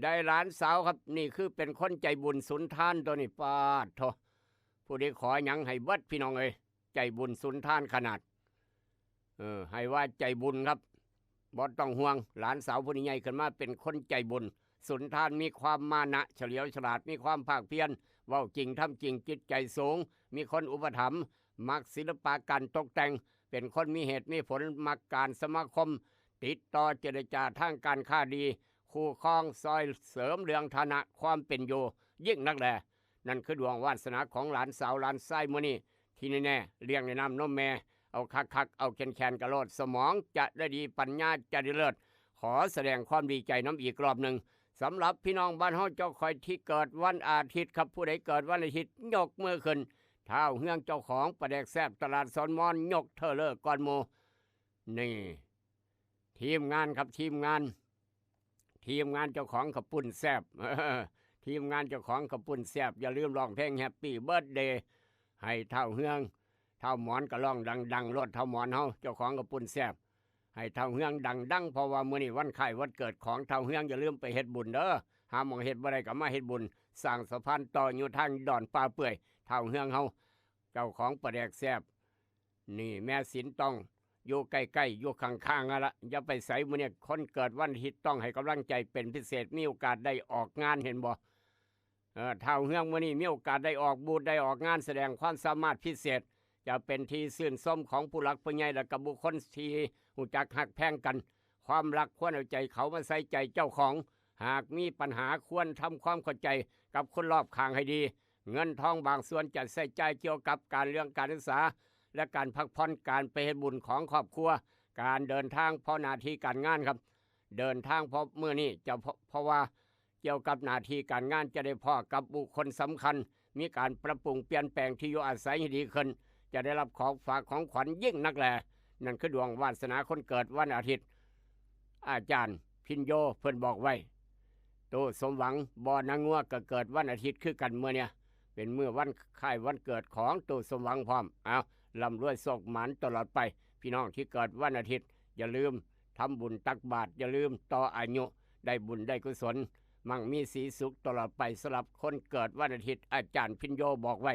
ได้หลานสาวครับ นี่คือเป็นคนใจบุญสุนทานตัวนี้ ปาดโธ่ ผู้ใดขอหยังให้เบิด พี่น้องเอ้ย ใจบุญสุนทานขนาด เออ ให้ว่าใจบุญครับ บ่ต้องห่วง หลานสาวผู้นี้ใหญ่ขึ้นมาเป็นคนใจบุญ สุนทาน มีความมานะ เฉลียวฉลาด มีความภาคเพียร เว้าจริงทำจริง จิตใจสูง มีคนอุปถัมภ์ มักศิลปะการตกแต่ง เป็นคนมีเหตุมีผล มักการสมาคม ติดต่อเจรจาทางการค้าดี คู่ครองซอยเสริมเรื่องฐานะความเป็นอยู่ยิ่งนักแล นั่นคือดวงวาสนาของหลานสาวหลานชายมื้อนี้ ที่แน่ๆ เลี้ยงในน้ำนมแม่ เอาคักๆ เอาแข็งๆ กะโลด สมองจะได้ดี ปัญญาจะได้เลิศ ขอแสดงความดีใจนำอีกรอบหนึ่ง สำหรับพี่น้องบ้านเฮาเจ้าคอยที่เกิดวันอาทิตย์ครับ ผู้ใดเกิดวันอาทิตย์ยกมือขึ้น ท้าวเฮืองเจ้าของปลาแดกแซ่บตลาดสอนมอน ยกเทอเลอร์ก่อนหมู่ นี่ ทีมงานครับ ทีมงาน ทีมงานเจ้าของข้าวปุ้นแซ่บ ทีมงานเจ้าของข้าวปุ้นแซ่บ อย่าลืมร้องเพลง Happy Birthday ให้ท้าวเฮือง ท้าวหมอนก็ร้องดังๆ โลด ท้าวหมอนเฮาเจ้าของข้าวปุ้นแซ่บ ให้ท้าวเฮืองดังๆ เพราะว่ามื้อนี้วันคล้ายวันเกิดของท้าวเฮือง อย่าลืมไปเฮ็ดบุญเด้อ หาหม่องเฮ็ดบ่ได้ก็มาเฮ็ดบุญ สร้างสะพานต่ออยู่ทางดอนป่าเปื่อย ท้าวเฮืองเฮา เจ้าของปลาแดกแซ่บ นี่แม่สินต้อง อยู่ใกล้ๆ อยู่ข้างๆ นั่นละ อย่าไปไสมื้อนี้ คนเกิดวันอาทิตย์ต้องให้กำลังใจเป็นพิเศษ มีโอกาสได้ออกงาน เห็นบ่ เออ ท้าวเฮืองมื้อนี้มีโอกาสได้ออกบูธ ได้ออกงาน แสดงความสามารถพิเศษ จะเป็นที่ชื่นชมของผู้หลักผู้ใหญ่ และกับบุคคลที่รู้จักฮักแพงกัน ความรักควรเอาใจเขามาใส่ใจเจ้าของ หากมีปัญหาควรทำความเข้าใจกับคนรอบข้างให้ดี เงินทองบางส่วนจะใช้จ่ายเกี่ยวกับการเรื่องการศึกษา และการพักผ่อน การไปเฮ็ดบุญของครอบครัว การเดินทางเพราะหน้าที่การงานครับ เดินทางเพราะมื้อนี้จะเพราะ เพราะว่าเกี่ยวกับหน้าที่การงานจะได้พ้อกับบุคคลสำคัญ มีการปรับปรุงเปลี่ยนแปลงที่อยู่อาศัยให้ดีขึ้น จะได้รับของฝากของขวัญยิ่งนักแล นั่นคือดวงวาสนาคนเกิดวันอาทิตย์ อาจารย์พินโยเพิ่นบอกไว้ ตู้สมหวัง บ่อนางัวก็เกิดวันอาทิตย์คือกันมื้อเนี่ย เป็นมื้อวันคล้ายวันเกิดของตู้สมหวังพร้อม เอา ร่ำรวยโชคหมานตลอดไป พี่น้องที่เกิดวันอาทิตย์ อย่าลืมทำบุญตักบาตร อย่าลืมต่ออายุ ได้บุญได้กุศล มั่งมีสีสุขตลอดไป สำหรับคนเกิดวันอาทิตย์ อาจารย์พินโยบอกไว้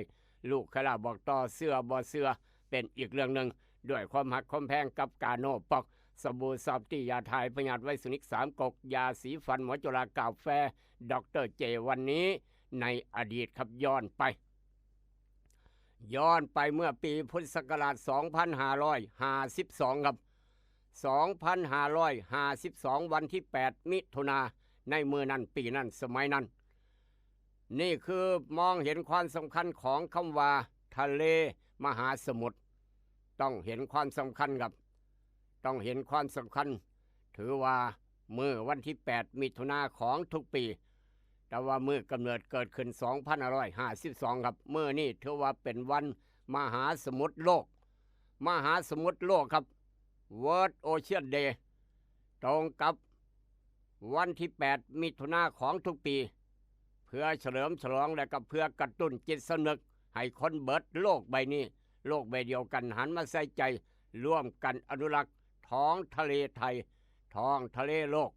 ลูกใครล่ะบอกต่อ เชื่อบ่เชื่อเป็นอีกเรื่องหนึ่ง ด้วยความฮักความแพงกับกาโนป๊อก สบู่ซอฟตี้ ยาถ่ายพยาธิไวรัสนิกสามก๊ก ยาสีฟันหมอจุฬากาแฟ ดอกเตอร์เจ วันนี้ในอดีตครับ ย้อนไป ย้อนไปเมื่อปีพุทธศักราช สองพันห้าร้อยห้าสิบสอง ครับ สองพันห้าร้อยห้าสิบสอง วันที่ แปด มิถุนา ในมื้อนั้น ปีนั้น สมัยนั้น นี่คือมองเห็นความสำคัญของคำว่าทะเลมหาสมุทร ต้องเห็นความสำคัญครับ ต้องเห็นความสำคัญ ถือว่ามื้อวันที่ แปด มิถุนาของทุกปี แต่ว่ามื้อกำเนิดเกิดขึ้น สองพันห้าร้อยห้าสิบสอง ครับ มื้อนี้ถือว่าเป็นวันมหาสมุทรโลก มหาสมุทรโลกครับ World Ocean Day ตรงกับวันที่ แปด มิถุนาของทุกปี เพื่อเฉลิมฉลองและก็เพื่อกระตุ้นจิตสำนึกให้คนเบิดโลกใบนี้ โลกใบเดียวกันหันมาใส่ใจร่วมกันอนุรักษ์ท้องทะเลไทย ท้องทะเลโลก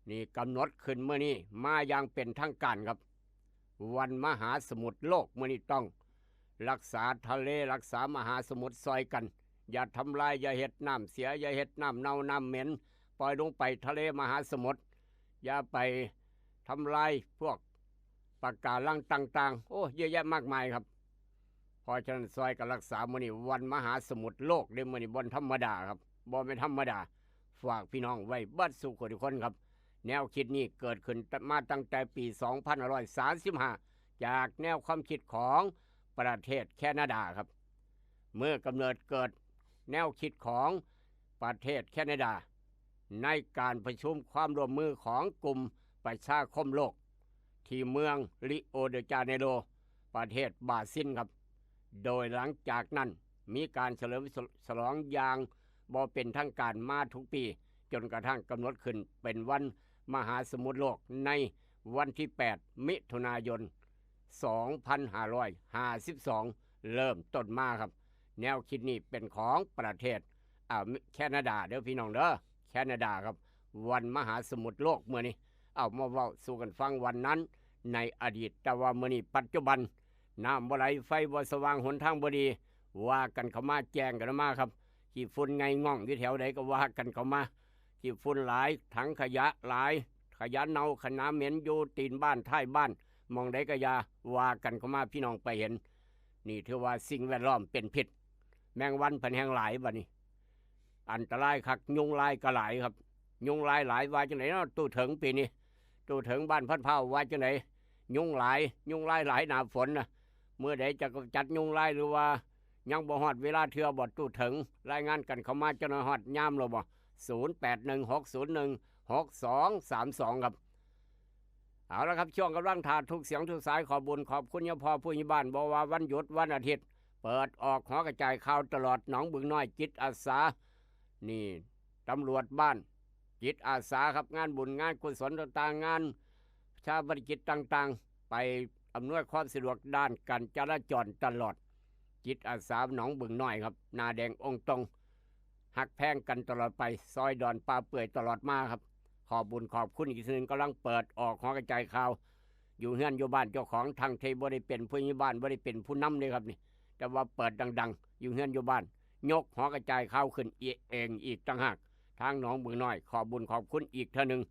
นี่กำหนดขึ้นมื้อนี้มาอย่างเป็นทางการครับ วันมหาสมุทรโลกมื้อนี้ต้องรักษาทะเล รักษามหาสมุทรซอยกัน อย่าทำลาย อย่าเฮ็ดน้ำเสีย อย่าเฮ็ดน้ำเน่าน้ำเหม็น ปล่อยลงไปทะเลมหาสมุทร อย่าไปทำลายพวกปะการังต่างๆ โอ้ เยอะแยะมากมายครับ เพราะฉะนั้นซอยกันรักษามื้อนี้วันมหาสมุทรโลกเด้อ มื้อนี้บ่ธรรมดาครับ บ่แม่นธรรมดา ฝากพี่น้องไว้เบิดสู่คนทุกคนครับ แนวคิดนี้เกิดขึ้นมาตั้งแต่ปี สองพันห้าร้อยสามสิบห้า จากแนวความคิดของประเทศแคนาดาครับ เมื่อกำเนิดเกิดแนวคิดของประเทศแคนาดา ในการประชุมความร่วมมือของกลุ่มประชาคมโลก ที่เมืองริโอเดจาเนโร ประเทศบราซิลครับ โดยหลังจากนั้นมีการเฉลิมฉลองอย่างบ่เป็นทางการมาทุกปี จนกระทั่งกำหนดขึ้นเป็นวันมหาสมุทรโลกในวันที่ แปด มิถุนายน สองพันห้าร้อยห้าสิบสอง เริ่มต้นมาครับ แนวคิดนี้เป็นของประเทศ อ่า แคนาดาเด้อพี่น้องเด้อ แคนาดาครับ วันมหาสมุทรโลกมื้อนี้ เอามาเว้าสู่กันฟังวันนั้น ในอดีต แต่ว่ามื้อนี้ปัจจุบัน น้ำบ่ไหล ไฟบ่สว่าง หนทางบ่ดี ว่ากันเข้ามา แจ้งกันมาครับ ขี้ฝุ่นไงง่องอยู่แถวใดก็ว่ากันเข้ามา ขี้ฝุ่นหลาย ถังขยะหลาย ขยะเน่าขยะเหม็นอยู่ตีนบ้านท้ายบ้าน หม่องใดก็อย่า ว่ากันเข้ามาพี่น้องไปเห็น นี่ถือว่าสิ่งแวดล้อมเป็นพิษ แมงวันเพิ่นแฮงหลายบัดนี้ อันตรายคัก ยุงลายก็หลายครับ ยุงลายหลายว่าจังได๋เนาะ ตู้เถิงปีนี้ ตู้เถิงบ้านพันเผ่าว่าจังได๋ ยุงหลาย ยุงลายหลายหน้าฝนนะ มื้อใดจะกำจัดยุงลาย หรือว่ายังบ่ฮอดเวลาเทื่อบ่ ตู้เถิง รายงานกันเข้ามาจักหน่อย ฮอดยามแล้วบ่ ศูนย์แปดหนึ่งหกศูนย์หนึ่งหกสองสามสอง ครับ เอาละครับ ช่วงกำลังถ่าทุกเสียงทุกสาย ขอบบุญขอบคุณยาพ่อผู้ใหญ่บ้าน บ่ว่าวันหยุดวันอาทิตย์ เปิดออกหอกระจายข่าวตลอด หนองบึงน้อยจิตอาสา นี่ ตำรวจบ้าน จิตอาสาครับ งานบุญงานกุศลต่างๆ งานชาปนกิจต่างๆ ไปอำนวยความสะดวกด้านการจราจรตลอด จิตอาสาหนองบึงน้อยครับ หน้าแดงองค์ตรง ฮักแพงกันตลอดไป ซอยดอนป่าเปื่อยตลอดมาครับ ขอบบุญขอบคุณอีกทีหนึ่ง กำลังเปิดออกหอกระจายข่าว อยู่เฮือนอยู่บ้านเจ้าของ ทั้งที่บ่ได้เป็นผู้ใหญ่บ้าน บ่ได้เป็นผู้นำเลยครับนี่ แต่ว่าเปิดดังๆ อยู่เฮือนอยู่บ้าน ยกหอกระจายข่าวขึ้นเองอีกต่างหาก ทางหนองบึงน้อย ขอบบุญขอบคุณอีกเทื่อหนึ่ง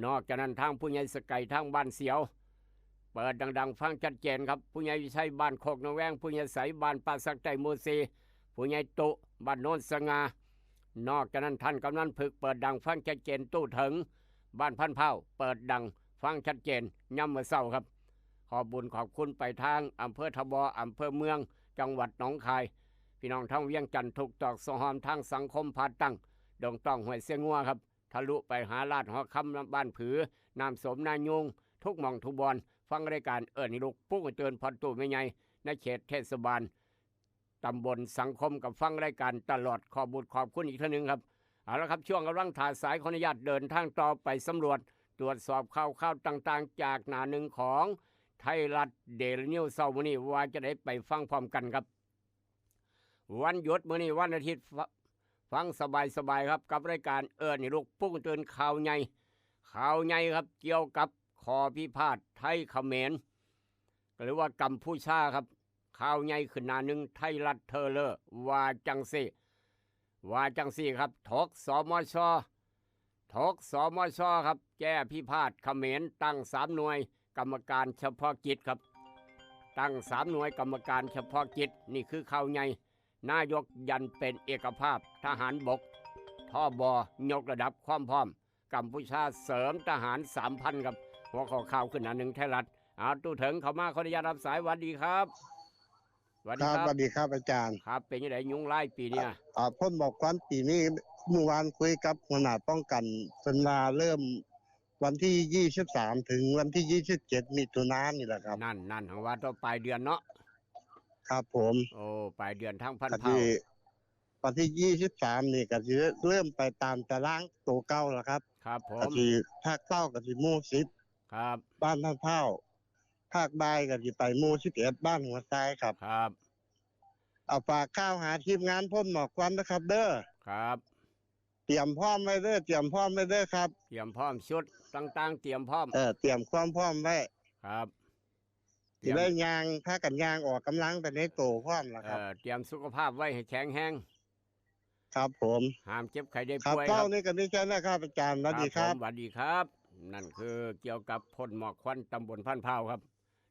นอกจากนั้นทางผู้ใหญ่สะไก่ทางบ้านเสียว เปิดดังๆ ฟังชัดเจนครับ ผู้ใหญ่วิชัยบ้านโคกนาแวง ผู้ใหญ่ใสบ้านป่าสักใต้หมู่สี่ ผู้ใหญ่ตุบ้านโนนสง่า นอกจากนั้นท่านกำนันผึกเปิดดังฟังชัดเจน ตู้เถิงบ้านพันเผ่า เปิดดังฟังชัดเจน ยามมื้อเช้าครับ ขอบบุญขอบคุณไปทางอำเภอทบ อำเภอเมือง จังหวัดหนองคาย พี่น้องทางเวียงจันทน์ ทุกตอกซอกหอม ทางสังคมพาตั้ง ดงต้อง ห้วยเสียงัวครับ ทะลุไปหาลาดหอคำ บ้านผือ น้ำสม นายูง ทุกหม่องทุกบอน ฟังรายการเอิ้นให้ลูกปลุกให้ตื่น พ่อตู้แม่ใหญ่ ในเขตเทศบาลตำบลสังคม ก็ฟังรายการตลอด ขอบบุญขอบคุณอีกเทื่อหนึ่งครับ เอาละครับ ช่วงกำลังถ่าสาย ขออนุญาตเดินทางต่อไปสำรวจ ตรวจสอบข่าวคราวต่างๆ จากหน้าหนึ่งของไทยรัฐเดลินิวส์เช้ามื้อนี้ ว่าจะได้ไปฟังพร้อมกันครับ วันหยุดมื้อนี้วันอาทิตย์ ฟ- ฟังสบายๆ ครับ กับรายการเอิ้นให้ลูกปลุกตื่น ข่าวใหญ่ ข่าวใหญ่ครับ เกี่ยวกับข้อพิพาทไทยเขมร หรือว่ากัมพูชาครับ ข่าวใหญ่ขึ้นหน้าหนึ่งไทยรัฐเทเลอร์ ว่าจังซี่ ว่าจังซี่ครับ ถก สมช ถก สมช ครับ แก้พิพาทเขมร ตั้งสามหน่วยกรรมการเฉพาะกิจครับ ตั้งสามหน่วยกรรมการเฉพาะกิจ นี่คือข่าวใหญ่ นายกยันเป็นเอกภาพ ทหารบก ทบ ยกระดับความพร้อม กัมพูชาเสริมทหารสามพันครับ หัวข้อข่าวขึ้นหน้าหนึ่งไทยรัฐ เอา ตู้เถิงเข้ามา ขออนุญาตรับสาย สวัสดีครับ สวัสดีครับ ครับ สวัสดีครับอาจารย์ ครับ เป็นจังได๋ ยุงลายปีนี้ อ่า พ่นหมอกควันปีนี้ เมื่อวานคุยกับหัวหน้าป้องกัน เพิ่นว่าเริ่มวันที่ยี่สิบสามถึงวันที่ยี่สิบเจ็ดมิถุนายนนี่แหละครับ นั่น นั่น หั้นว่าต่อปลายเดือนเนาะ ครับผม โอ้ ปลายเดือนทางพันเผ่า วันที่ยี่สิบสามนี่ก็สิเริ่มไปตามตารางตัวเก่าแล้วครับ ครับผม ก็สิภาคเช้าก็สิหมู่สิบ ครับ บ้านท่าเฒ่า ภาคบ่ายก็สิไปหมู่สิบเอ็ด บ้านหัวทรายครับ ครับ เอาฝากข่าวหาทีมงานพ่นหมอกควันนะครับเด้อ ครับ เตรียมพร้อมไว้เด้อ เตรียมพร้อมไว้เด้อครับ เตรียมพร้อม ชุดต่างๆ เตรียมพร้อม เออ เตรียมความพร้อมไว้ ครับ สิได้ย่าง พากันย่างออกกำลังไปในโตพร้อมล่ะครับ เออ เตรียมสุขภาพไว้ให้แข็งแรง ครับผม ห้ามเจ็บไข้ได้ป่วยครับ ครับ เช้านี้ก็มีแค่นั้นครับอาจารย์ สวัสดีครับ ครับผม สวัสดีครับ นั่นคือเกี่ยวกับพ่นหมอกควันตำบลพันเผ่าครับ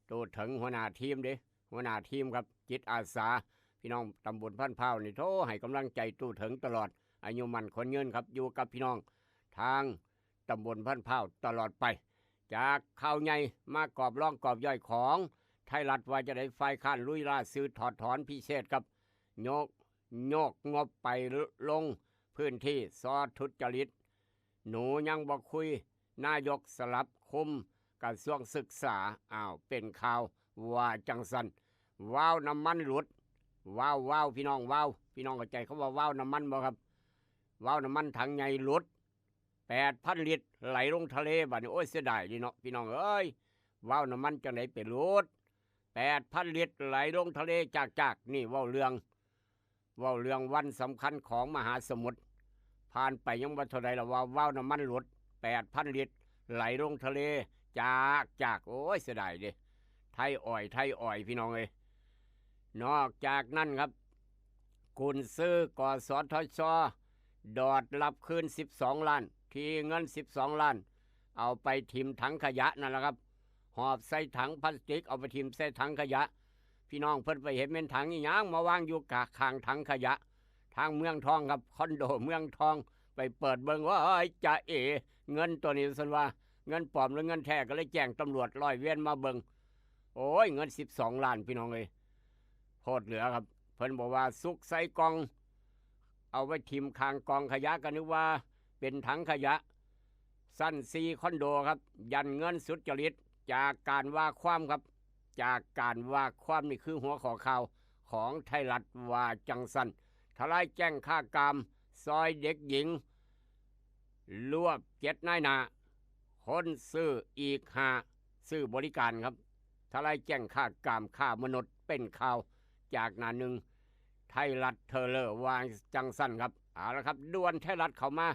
ตู้เถิงหัวหน้าทีมเด้ หัวหน้าทีมครับ จิตอาสา พี่น้องตำบลพันเผ่านี่โทรให้กำลังใจตู้เถิงตลอด อายุมั่นขวัญยืนครับ อยู่กับพี่น้องทางตำบลพันเผ่าตลอดไป จากข่าวใหญ่มากอบรองกอบย่อยของไทยรัฐ ว่าจะได้ฝ่ายค้านลุยล่าซื้อถอดถอนพิเศษครับ ยก ยกงบไปลงพื้นที่ซอทุจริต หนูยังบ่คุย นายกสลับคุมกระทรวงศึกษา อ้าว เป็นข่าวว่าจังซั่น วาล์วน้ำมันหลุด วาล์ว วาล์ว พี่น้อง วาล์ว พี่น้องเข้าใจคำว่าวาล์วน้ำมันบ่ครับ วาล์วน้ำมันถังใหญ่หลุด แปดพันลิตร ไหลลงทะเล บัดนี้ โอ้ย เสียดายเด้เนาะ พี่น้องเอ้ย วาล์วน้ำมันจังได๋ไปหลุด แปดพันลิตร ไหลลงทะเลจากๆ นี่เว้าเรื่อง เว้าเรื่องวันสำคัญของมหาสมุทร ผ่านไปยังบ่เท่าใดแล้ว ว่าวาล์วน้ำมันหลุด แปดพันลิตร ไหลลงทะเล จากๆ โอ้ย เสียดายเด้ ไทยอ่อย ไทยอ่อย พี่น้องเอ้ย นอกจากนั้นครับ กุนซือ กสทช ดอดรับคืนสิบสองล้าน ที่เงินสิบสองล้าน เอาไปถิ่มถังขยะนั่นแหละครับ หอบใส่ถังพลาสติก เอาไปถิ่มใส่ถังขยะ พี่น้องเพิ่นไปเห็นเป็นถังอีหยังมาวางอยู่กะข้างถังขยะ ทางเมืองทองครับ คอนโดเมืองทอง ไปเปิดเบิ่ง โอ้ย จะเอ๋ เงินตัวนี้ซั่นว่า เงินปลอมหรือเงินแท้ ก็เลยแจ้งตำรวจร้อยเวรมาเบิ่ง โอ้ย เงินสิบสองล้าน พี่น้องเอ้ย โพดเหลือครับ เพิ่นบอกว่าซุกใส่กล่อง เอาไว้ถิ่มข้างกองขยะ ก็นึกว่าเป็นถังขยะ ชั้นสี่คอนโดครับ ยันเงินสุจริต จากการว่าความครับ จากการว่าความ นี่คือหัวข้อข่าวของไทยรัฐว่าจั่งซั้น ทลายแก๊งค้ากาม ซอยเด็กหญิง รวบเจ็ดนายหน้า คนซื้ออีกห้า ซื้อบริการครับ ทลายแก๊งค้ากาม ค้ามนุษย์ เป็นข่าวจากหน้าหนึ่งไทยรัฐเทเลอร์ว่าจั่งซั้นครับ เอาละครับ ด่วนไทยรัฐเข้ามา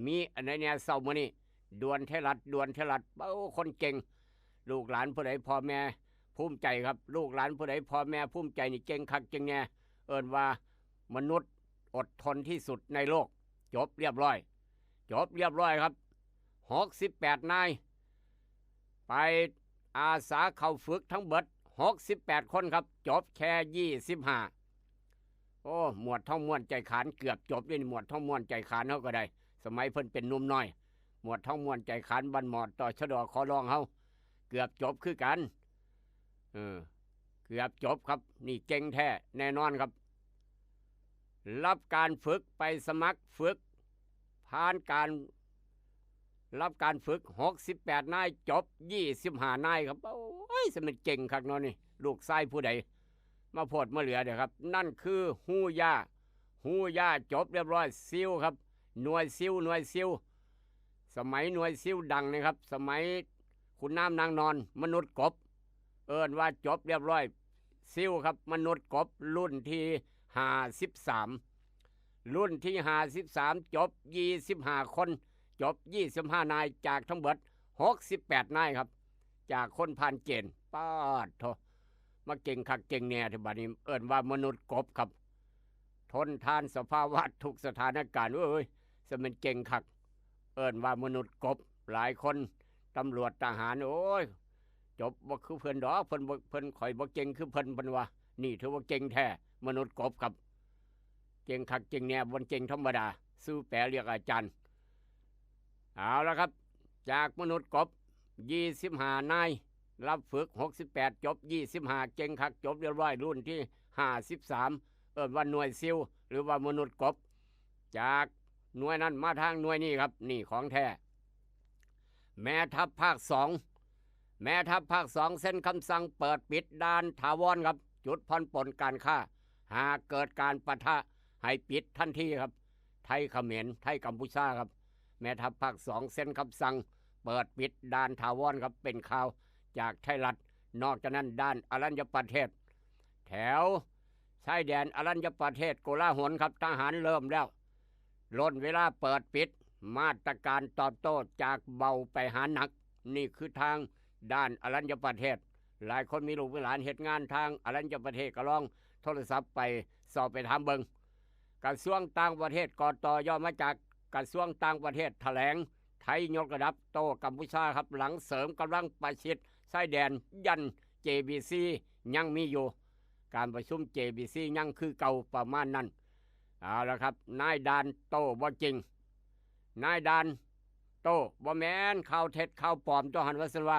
มีอันใดแหน่เช้ามื้อนี้ ด่วนไทยรัฐ ด่วนไทยรัฐ โอ้ คนเก่ง ลูกหลานผู้ใดพ่อแม่ภูมิใจครับ ลูกหลานผู้ใดพ่อแม่ภูมิใจนี่ เก่งคักเก่งแน่ เอิ้นว่ามนุษย์อดทนที่สุดในโลก จบเรียบร้อย จบเรียบร้อยครับ หกสิบแปดนาย ไปอาสาเข้าฝึกทั้งเบิด หกสิบแปดคนครับ จบแค่ยี่สิบห้า โอ้ หมวดทองม่วน ใจขาน เกือบจบนี่ หมวดทองม่วน ใจขานเฮาก็ได้ สมัยเพิ่นเป็นหนุ่มน้อย หมวดทองม่วน ใจขาน บ้านหมอด ตชด ขอร้องเฮา เกือบจบคือกัน เออ เกือบจบครับ นี่เก่งแท้แน่นอนครับ รับการฝึก ไปสมัครฝึก ผ่านการรับการฝึก หกสิบแปดนาย จบยี่สิบห้านายครับ โอ้ย สมันเก่งคักเนาะนี่ ลูกชายผู้ใด มาโพดมาเหลือเด้อครับ นั่นคือฮู้ย่า ฮู้ย่า จบเรียบร้อย ซิลครับ หน่วยซิล หน่วยซิล สมัยหน่วยซิลดังนะครับ สมัยขุนน้ำนางนอน มนุษย์กบ เอิ้นว่าจบเรียบร้อย ซิลครับ มนุษย์กบ รุ่นที่ห้าสิบสาม รุ่นที่ห้าสิบสาม จบยี่สิบห้าคน จบยี่สิบห้านาย จากทั้งเบิดหกสิบแปดนายครับ จากคนผ่านเกณฑ์ ป๊าดโธ่ มาเก่งคักเก่งแน่เถอะบัดนี้ เอิ้นว่ามนุษย์กบครับ ทนทานสภาวะทุกสถานการณ์ เอ้ย สมันเก่งคัก เอิ้นว่ามนุษย์กบ หลายคน ตำรวจทหาร โอ้ย จบบ่คือเพิ่นดอก เพิ่นบ่ เพิ่น ข่อยบ่เก่งคือเพิ่น เพิ่นว่า นี่ถือว่าเก่งแท้ มนุษย์กบครับ เก่งคักเก่งแน่ บ่เก่งธรรมดา ซื่อแป๋เรียกอาจารย์ เอาละครับ จากมนุษย์กบ ยี่สิบห้านาย รับฝึก หกสิบแปด จบยี่สิบห้า เก่งคัก จบเรียบร้อย รุ่นที่ห้าสิบสาม เอิ้นว่าหน่วยซิล หรือว่ามนุษย์กบ จากหน่วยนั้นมาทางหน่วยนี้ครับ นี่ของแท้ แม่ทัพภาคสอง แม่ทัพภาคสอง เซ็นคำสั่งเปิดปิดด่านถาวรครับ จุดผ่อนปลนการค้า หากเกิดการปะทะให้ปิดทันทีครับ ไทยเขมร ไทยกัมพูชาครับ แม่ทัพภาคสอง เซ็นคำสั่งเปิดปิดด่านถาวรครับ เป็นข่าวจากไทยรัฐ นอกจากนั้นด่านอรัญญประเทศ แถวชายแดนอรัญญประเทศโกลาหลครับ ทหารเริ่มแล้ว ล่นเวลาเปิดปิด มาตรการตอบโต้จากเบาไปหาหนัก นี่คือทางด่านอรัญญประเทศ หลายคนมีลูกมีหลานเฮ็ดงานทางอรัญญประเทศ ก็ลองโทรศัพท์ไปสอบไปถามเบิ่ง กระทรวงต่างประเทศ กต ย่อมาจากกระทรวงต่างประเทศ แถลง ไทยยกระดับโต้กัมพูชาครับ หลังเสริมกำลังประชิดชายแดน ยัน เจ บี ซี ยังมีอยู่ การประชุม เจ บี ซี ยังคือเก่า ประมาณนั้น เอาละครับ นายด่านโต้บ่จริง นายด่านโต้บ่แม่น ข่าวเท็จข่าวปลอม ตัวหันว่าซั่นว่า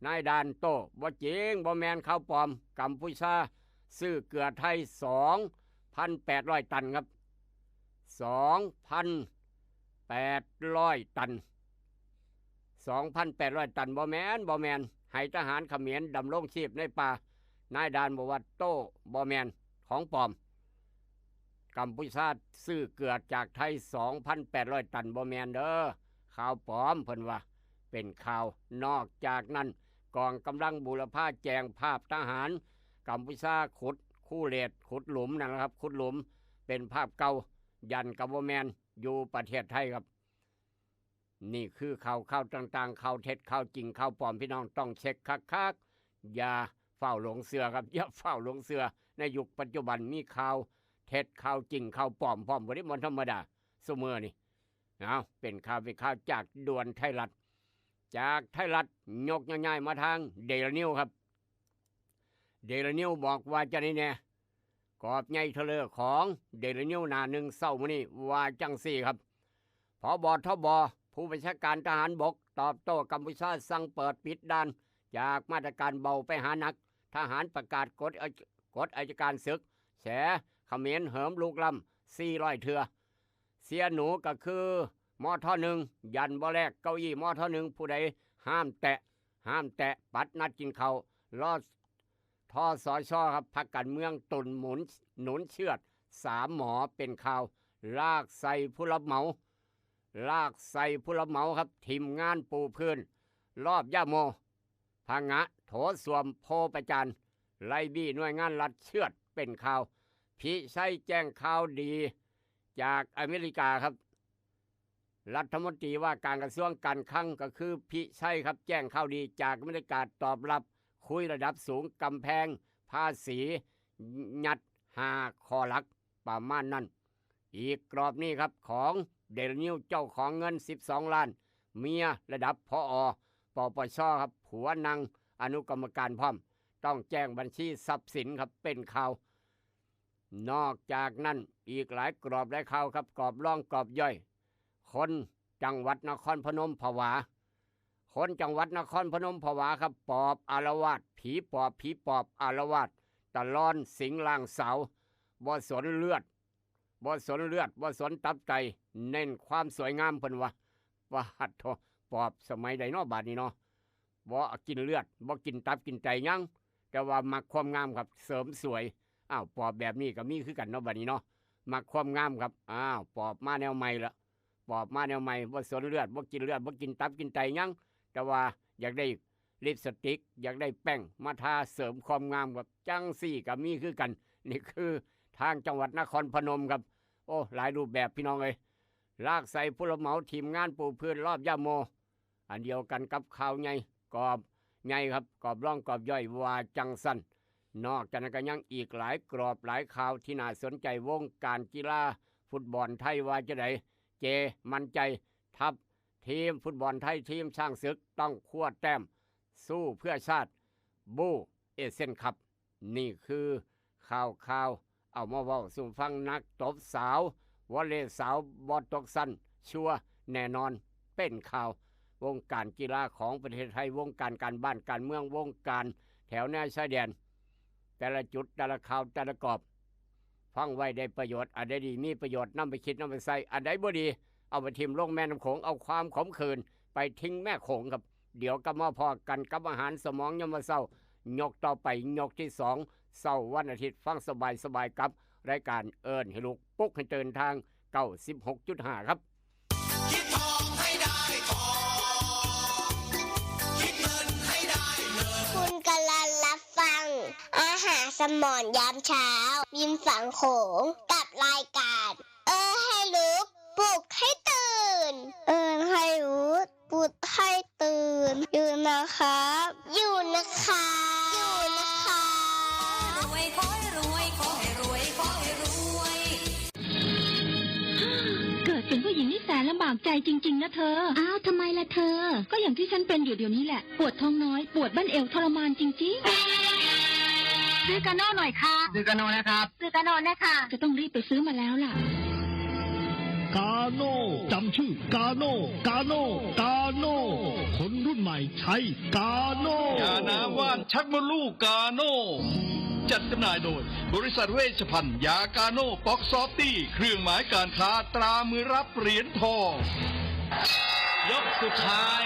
นายด่านโต้บ่จริง บ่แม่นข่าวปลอม กัมพูชาซื้อเกลือไทย สองพันแปดร้อยตันครับ สองพันแปดร้อยตัน สองพันแปดร้อยตัน บ่แม่น บ่แม่น ให้ทหารเขมรดำรงชีพในป่า นายด่านบอกว่าโต้บ่แม่น ของปลอม กัมพูชาซื้อเกลือจากไทย สองพันแปดร้อยตัน บ่แม่นเด้อ ข่าวปลอม เพิ่นว่าเป็นข่าว นอกจากนั้น กองกำลังบูรพาแจ้งภาพทหารกัมพูชาขุดคูเลต ขุดหลุมนั่นแหละครับ ขุดหลุม เป็นภาพเก่า ยันก็บ่แม่น อยู่ประเทศไทยครับ นี่คือข่าว ข่าวต่างๆ ข่าวเท็จข่าวจริงข่าวปลอม พี่น้องต้องเช็คคักๆ อย่าฟ้าวหลงเชื่อครับ อย่าฟ้าวหลงเชื่อ ในยุคปัจจุบันมีข่าวเท็จข่าวจริงข่าวปลอมพร้อม บ่ได้บ่ธรรมดา ซุมื้อนี่ เอา เป็นข่าว เป็นข่าวจากด่วนไทยรัฐ จากไทยรัฐยกย้ายๆ มาทางเดลินิวครับ เดลินิวบอกว่าจะไดแน่ กอบใหญ่เทเลอร์ของเดลินิวหน้าหนึ่งเช้ามื้อนี้ว่าจั่งซี้ครับ ผบ.ทบ.ผู้บัญชาการทหารบกตอบโต้กัมพูชาสั่งเปิดปิดด่าน จากมาตรการเบาไปหาหนัก ทหารประกาศกฎอัย- กฎอัยการศึก แฉเขมรเหิมลุกล้ำสี่ร้อยเทื่อ เสียหนูก็คือ มท.หนึ่ง ยันบ่แลกเก้าอี้ มท.หนึ่ง ผู้ใดห้ามแตะ ห้ามแตะ ปัดนัดกินข้าว รอ ทสช ครับ พรรคการเมืองตุนหมุนหนุนเชือด สามหมอเป็นข่าว ลากใส่ผู้รับเหมา ลากใส่ผู้รับเหมาครับ ถิ่มงานปูพื้น รอบย่าโม ผงะโถส้วมโพประจาน ไล่บี้หน่วยงานรัฐเชือดเป็นข่าว พิชัยแจ้งข่าวดีจากอเมริกาครับ รัฐมนตรีว่าการกระทรวงการคลังก็คือพิชัยครับ แจ้งข่าวดีจากอเมริกา ตอบรับคุยระดับสูง กำแพงภาษียัดห้าข้อหลัก ประมาณนั้น อีกกรอบนี้ครับ ของเดลินิว เจ้าของเงินสิบสองล้าน เมียระดับ ผอ.ปปช ครับ ผัวนั่งอนุกรรมการพร้อม ต้องแจ้งบัญชีทรัพย์สินครับ เป็นข่าว นอกจากนั้นอีกหลายกรอบหลายข่าวครับ กรอบรองกรอบย่อย คนจังหวัดนครพนมผวา คนจังหวัดนครพนมผวาครับ ปอบอาละวาด ผีปอบ ผีปอบอาละวาด ตะลอนสิงร่างสาว บ่สนเลือด บ่สนเลือด บ่สนตับไต เน้นความสวยงามเพิ่นว่า ปาดโธ่ ปอบสมัยใดเนาะบาดนี้เนาะ บ่กินเลือด บ่กินตับกินไตหยัง แต่ว่ามักความงามครับ เสริมสวย อ้าว ปอบแบบนี้ก็มีคือกันเนาะบาดนี้เนาะ มักความงามครับ อ้าว ปอบมาแนวใหม่ละ ปอบมาแนวใหม่ บ่สนเลือด บ่กินเลือด บ่กินตับกินไตหยัง แต่ว่าอยากได้ลิปสติก อยากได้แป้งมาทาเสริมความงามครับ จั่งซี้ก็มีคือกัน นี่คือทางจังหวัดนครพนมครับ โอ้ หลายรูปแบบพี่น้องเอ้ย ลากใส่ผู้รับเหมาถิ่มงานปูพื้นรอบย่าโม อันเดียวกันกับข่าวใหญ่ กรอบใหญ่ครับ กรอบรองกรอบย่อยว่าจั่งซั้น นอกจากนั้นก็ยังอีกหลายกรอบหลายข่าวที่น่าสนใจ วงการกีฬาฟุตบอลไทยว่าจะได เจ มั่นใจ ทัพทีมฟุตบอลไทย ทีมช้างศึกต้องคว้าแต้ม สู้เพื่อชาติ บู้เอเชียนคัพ นี่คือข่าวข่าว เอามาเว้าสู่ฟัง นักตบสาว วอลเลย์สาวบ่ตกชั้น ชัวร์แน่นอน เป็นข่าว วงการกีฬาของประเทศไทย วงการการบ้านการเมือง วงการแถวแนวชายแดน แต่ละจุด แต่ละข่าว แต่ละกรอบ ฟังไว้ได้ประโยชน์ อันใดดีมีประโยชน์ นำไปคิด นำไปใช้ อันใดบ่ดี เอาไปถิ่มลงแม่น้ำโขง เอาความขมขื่นไปทิ้งแม่โขงครับ เดี๋ยวกลับมาพ้อกันกับอาหารสมองยามมื้อเช้า ยกต่อไป ยกที่สอง เช้าวันอาทิตย์ ฟังสบายๆ กับรายการเอิ้นให้ลุก ปลุกให้ตื่น ทาง เก้าสิบหกจุดห้า ครับ คิดทองให้ได้ทอง คิดเงินให้ได้เงิน คุณกำลังรับฟัง อาหารสมองยามเช้า ริมฝั่งโขง กับรายการ เอิ้นให้ลุก ปลุกให้ตื่น เอิ้นให้ลุก ปลุกให้ตื่น อยู่นะครับ อยู่นะครับ อยู่นะครับ รวยขอให้รวย ขอให้รวย ขอให้รวย เกิดเป็นผู้หญิงนี่แสนลำบากใจจริง ๆ นะเธอ อ้าวทำไมล่ะเธอ ก็อย่างที่ฉันเป็นอยู่เดี๋ยวนี้แหละ ปวดท้องน้อย ปวดบั้นเอวทรมานจริง ซื้อกาโน่หน่อยค่ะ ซื้อกาโน่นะครับ ซื้อกาโน่นะคะ ๆ จะต้องรีบไปซื้อมาแล้วล่ะ กาโน่จำชื่อ กาโน่กาโน่กาโน่คนรุ่นใหม่ใช้กาโน่ ยาน้ำว่านชักมดลูกกาโน่ จัดจำหน่ายโดย บริษัทเวชภัณฑ์ยากาโน่ป๊อกซอฟตี้ เครื่องหมายการค้าตรามือรับเหรียญทอง ยกสุดท้าย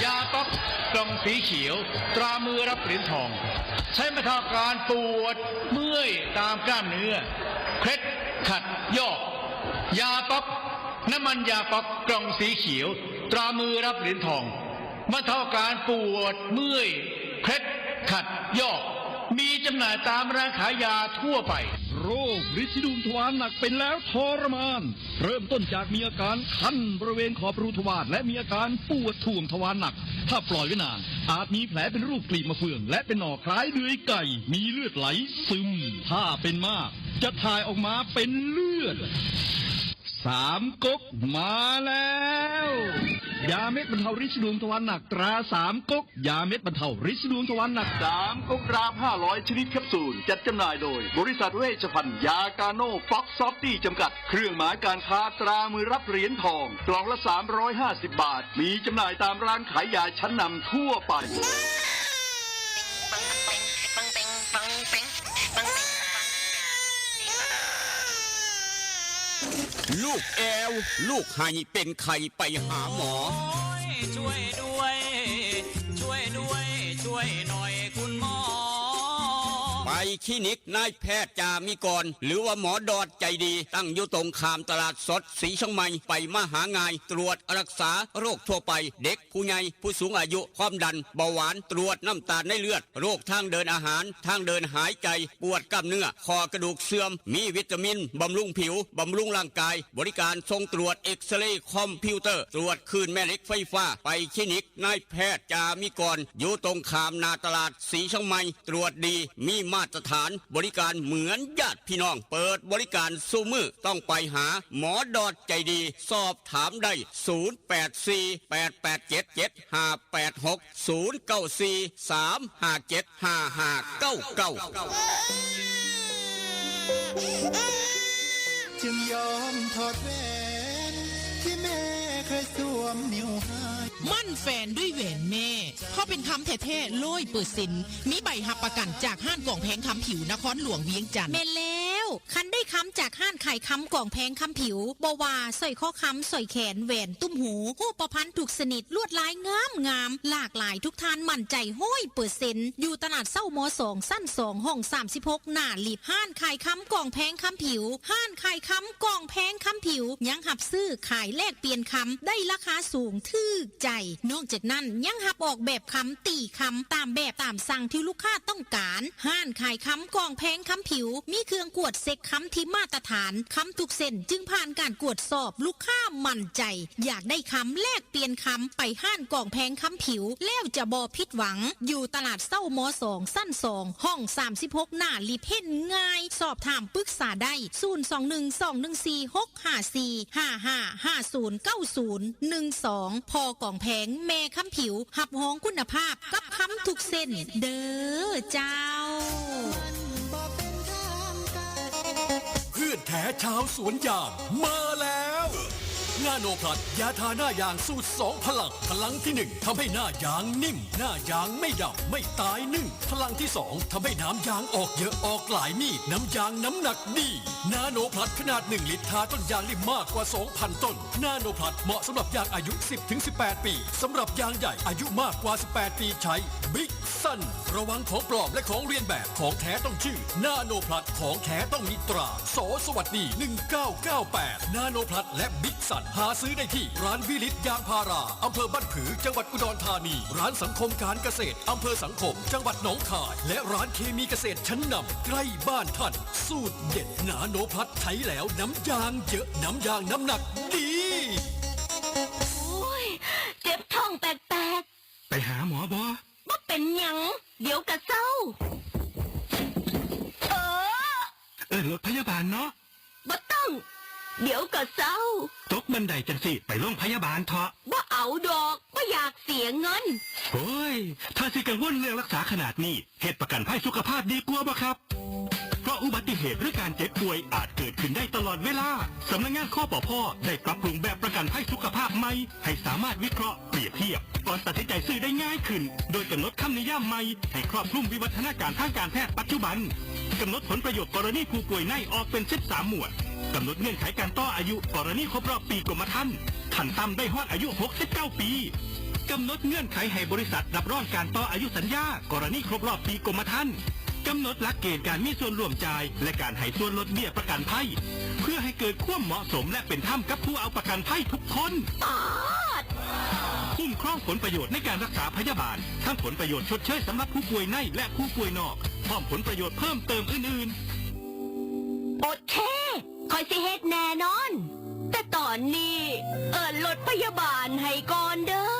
ยาป๊อกกล่องสีเขียว ตรามือรับเหรียญทอง ใช้บรรเทาอาการปวดเมื่อยตามกล้ามเนื้อ เคล็ดขัดยอก ยาป๊อก น้ำมันยาป๊อกกล่องสีเขียว ตรามือรับเหรียญทอง บรรเทาอาการปวดเมื่อย เคล็ดขัดยอก มีจำหน่ายตามร้านขายยาทั่วไป โรคริดสีดวงทวารหนักเป็นแล้วทรมาน เริ่มต้นจากมีอาการคันบริเวณขอบรูทวารและมีอาการปวดถ่วงทวารหนัก ถ้าปล่อยไว้นาน อาจมีแผลเป็นรูปกลีบมะเฟือง และเป็นหนองคล้ายเดือยไก่ มีเลือดไหลซึม ถ้าเป็นมาก จะถ่ายออกมาเป็นเลือด สามก๊กมาแล้ว ยาเม็ดบรรเทาริดสีดวงทวารหนักตราสามก๊ก ยาเม็ดบรรเทาริดสีดวงทวารหนักสามก๊ก ราบห้าร้อยชนิดแคปซูล จัดจำหน่ายโดย บริษัทเวชภัณฑ์ยากาโน่ ฟ็อกซอฟตี้ จำกัด เครื่องหมายการค้าตรามือรับเหรียญทอง กล่องละสามร้อยห้าสิบบาท มีจำหน่ายตามร้านขายยาชั้นนำทั่วไป ลูกแอว ลูกไห้เป็นไข้ไปหาหมอ ช่วยด้วย ช่วยด้วย ช่วยหน่อยคุณหมอ ไปคลินิกนายแพทย์จามิกร หรือว่าหมอดอดใจดี ตั้งอยู่ตรงข้ามตลาดสดสีเชียงใหม่ ไปมาหาง่าย ตรวจรักษาโรคทั่วไป เด็กผู้ใหญ่ผู้สูงอายุ ความดัน เบาหวาน ตรวจน้ำตาลในเลือด โรคทางเดินอาหาร ทางเดินหายใจ ปวดกล้ามเนื้อ ข้อกระดูกเสื่อม มีวิตามิน บำรุงผิว บำรุงร่างกาย บริการส่งตรวจเอ็กซเรย์คอมพิวเตอร์ ตรวจคลื่นแม่เหล็กไฟฟ้า ไปคลินิกนายแพทย์จามิกร อยู่ตรงข้ามหน้าตลาดสีเชียงใหม่ ตรวจดี มีมาตรฐาน บริการเหมือนญาติพี่น้อง เปิดบริการซุมื้อ ต้องไปหาหมอดอดใจดี สอบถามได้ ศูนย์แปดสี่ แปดแปดเจ็ด เจ็ดห้าแปดหก ศูนย์เก้าสี่ สามห้าเจ็ด ห้าห้าเก้าเก้า จึงยอมถอดแหวนที่แม่เคยสวมนิ้วให้ มั่นแฟนด้วยแหวนแม่ เพราะเป็นคำแท้ๆร้อยเปอร์เซ็นต์ มีใบรับประกันจากห้านกล่องแพงคำผิวนครหลวงเวียงจันทน์ แม่นแล้ว คันได้คำจากห้านขายคำกล่องแพงคำผิว บ่ว่าสร้อยคอคำ สร้อยแขน แหวน ตุ้มหู ฮูปพรรณทุกชนิด ลวดลายงามงาม หลากหลายทุกท่านมั่นใจร้อยเปอร์เซ็นต์ อยู่ตลาดเศร้ามสอง ชั้นสอง ห้องสามสิบหก หน้าลิฟต์ ห้านขายคำกล่องแพงคำผิว ห้านขายคำกล่องแพงคำผิว ยังรับซื้อขายแลกเปลี่ยนคำ ได้ราคาสูงถืกใจ นอกจากนั้นยังรับออกแบบคำ ตีคำ ตามแบบตามสั่งที่ลูกค้าต้องการ ห้านขายคำกล่องแพงคำผิว มีเครื่องกวดเช็คคำที่มาตรฐาน คำทุกเส้นจึงผ่านการกวดสอบ ลูกค้ามั่นใจ อยากได้คำแลกเปลี่ยนคำ ไปห้านกล่องแพงคำผิว แล้วจะบ่ผิดหวัง อยู่ตลาดเศร้ามสอง ชั้นสอง ห้องสามสิบหก หน้าลิฟต์ เห็นง่าย สอบถามปรึกษาได้ ศูนย์สองหนึ่ง สองหนึ่งสี่ หกห้าสี่ ห้าห้า ห้าศูนย์ เก้าศูนย์ หนึ่งสอง พ่อกล่องแพง แม่คำผิว รับรองคุณภาพกับคำทุกเส้น เด้อเจ้า เพื่อนแท้ชาวสวนยางมาแล้ว นาโนพลัส ยาทาหน้ายางสูตรสองพลัง พลังที่หนึ่งทำให้หน้ายางนิ่ม หน้ายางไม่ดำ ไม่ตายนึ่ง พลังที่สองทำให้น้ำยางออกเยอะ ออกหลายมีด น้ำยางน้ำหนักดี นาโนพลัสขนาดหนึ่งลิตร ทาต้นยางได้มากกว่าสองพันต้น นาโนพลัสเหมาะสำหรับยางอายุสิบถึงสิบแปดปี สำหรับยางใหญ่อายุมากกว่าสิบแปดปีใช้ บิ๊กซัน ระวังของปลอมและของเลียนแบบ ของแท้ต้องชื่อ นาโนพลัส ของแท้ต้องมีตรา ส.สวัสดี หนึ่งเก้าเก้าแปด นาโนพลัส และบิ๊กซัน หาซื้อได้ที่ร้านวิลิตยางพารา อำเภอบ้านผือ จังหวัดอุดรธานี ร้านสังคมการเกษตร อำเภอสังคม จังหวัดหนองคาย และร้านเคมีเกษตรชั้นนำใกล้บ้านท่าน สูตรเด็ดนาโนพลัส ใช้แล้วน้ำยางเยอะ น้ำยางน้ำหนักดี โอ้ย เจ็บท้องแปลกๆ ไปหาหมอบ่ บ่เป็นหยัง เดี๋ยวกะเซา เออ เอิ้นรถพยาบาลเนาะ บ่ต้อง เดี๋ยวกะเซา ตกบันไดจังสิไปโรงพยาบาลเถาะ บ่เอาดอก บ่อยากเสียเงิน โอ้ย ถ้าสิกังวลเรื่องรักษาขนาดนี้ เฮ็ดประกันภัยสุขภาพดีกว่าบ่ครับ เพราะอุบัติเหตุหรือการเจ็บป่วยอาจเกิดขึ้นได้ตลอดเวลา สำนักงาน คปภ ได้ปรับปรุงแบบประกันภัยสุขภาพใหม่ ให้สามารถวิเคราะห์ เปรียบเทียบ ก่อนตัดสินใจซื้อได้ง่ายขึ้น โดยกำหนดคำนิยามใหม่ ให้ครอบคลุมวิวัฒนาการทางการแพทย์ปัจจุบัน กำหนดผลประโยชน์กรณีผู้ป่วยในออกเป็นสิบสามหมวด กำหนดเงื่อนไขการต่ออายุกรณีครบรอบปีกรมธรรม์ ขั้นต่ำได้ฮอดอายุหกสิบเก้าปี กำหนดเงื่อนไขให้บริษัทรับรองการต่ออายุสัญญากรณีครบรอบปีกรมธรรม์ กำหนดหลักเกณฑ์การมีส่วนร่วมจ่าย และการให้ส่วนลดเบี้ยประกันภัย เพื่อให้เกิดความเหมาะสมและเป็นธรรมกับผู้เอาประกันภัยทุกคน คุ้มครองผลประโยชน์ในการรักษาพยาบาล ทั้งผลประโยชน์ชดเชยสำหรับผู้ป่วยในและผู้ป่วยนอก พร้อมผลประโยชน์เพิ่มเติมอื่นๆ โอเค คอยสิเฮ็ดแน่นอน แต่ตอนนี้ เอิ้นรถพยาบาลให้ก่อนเด้อ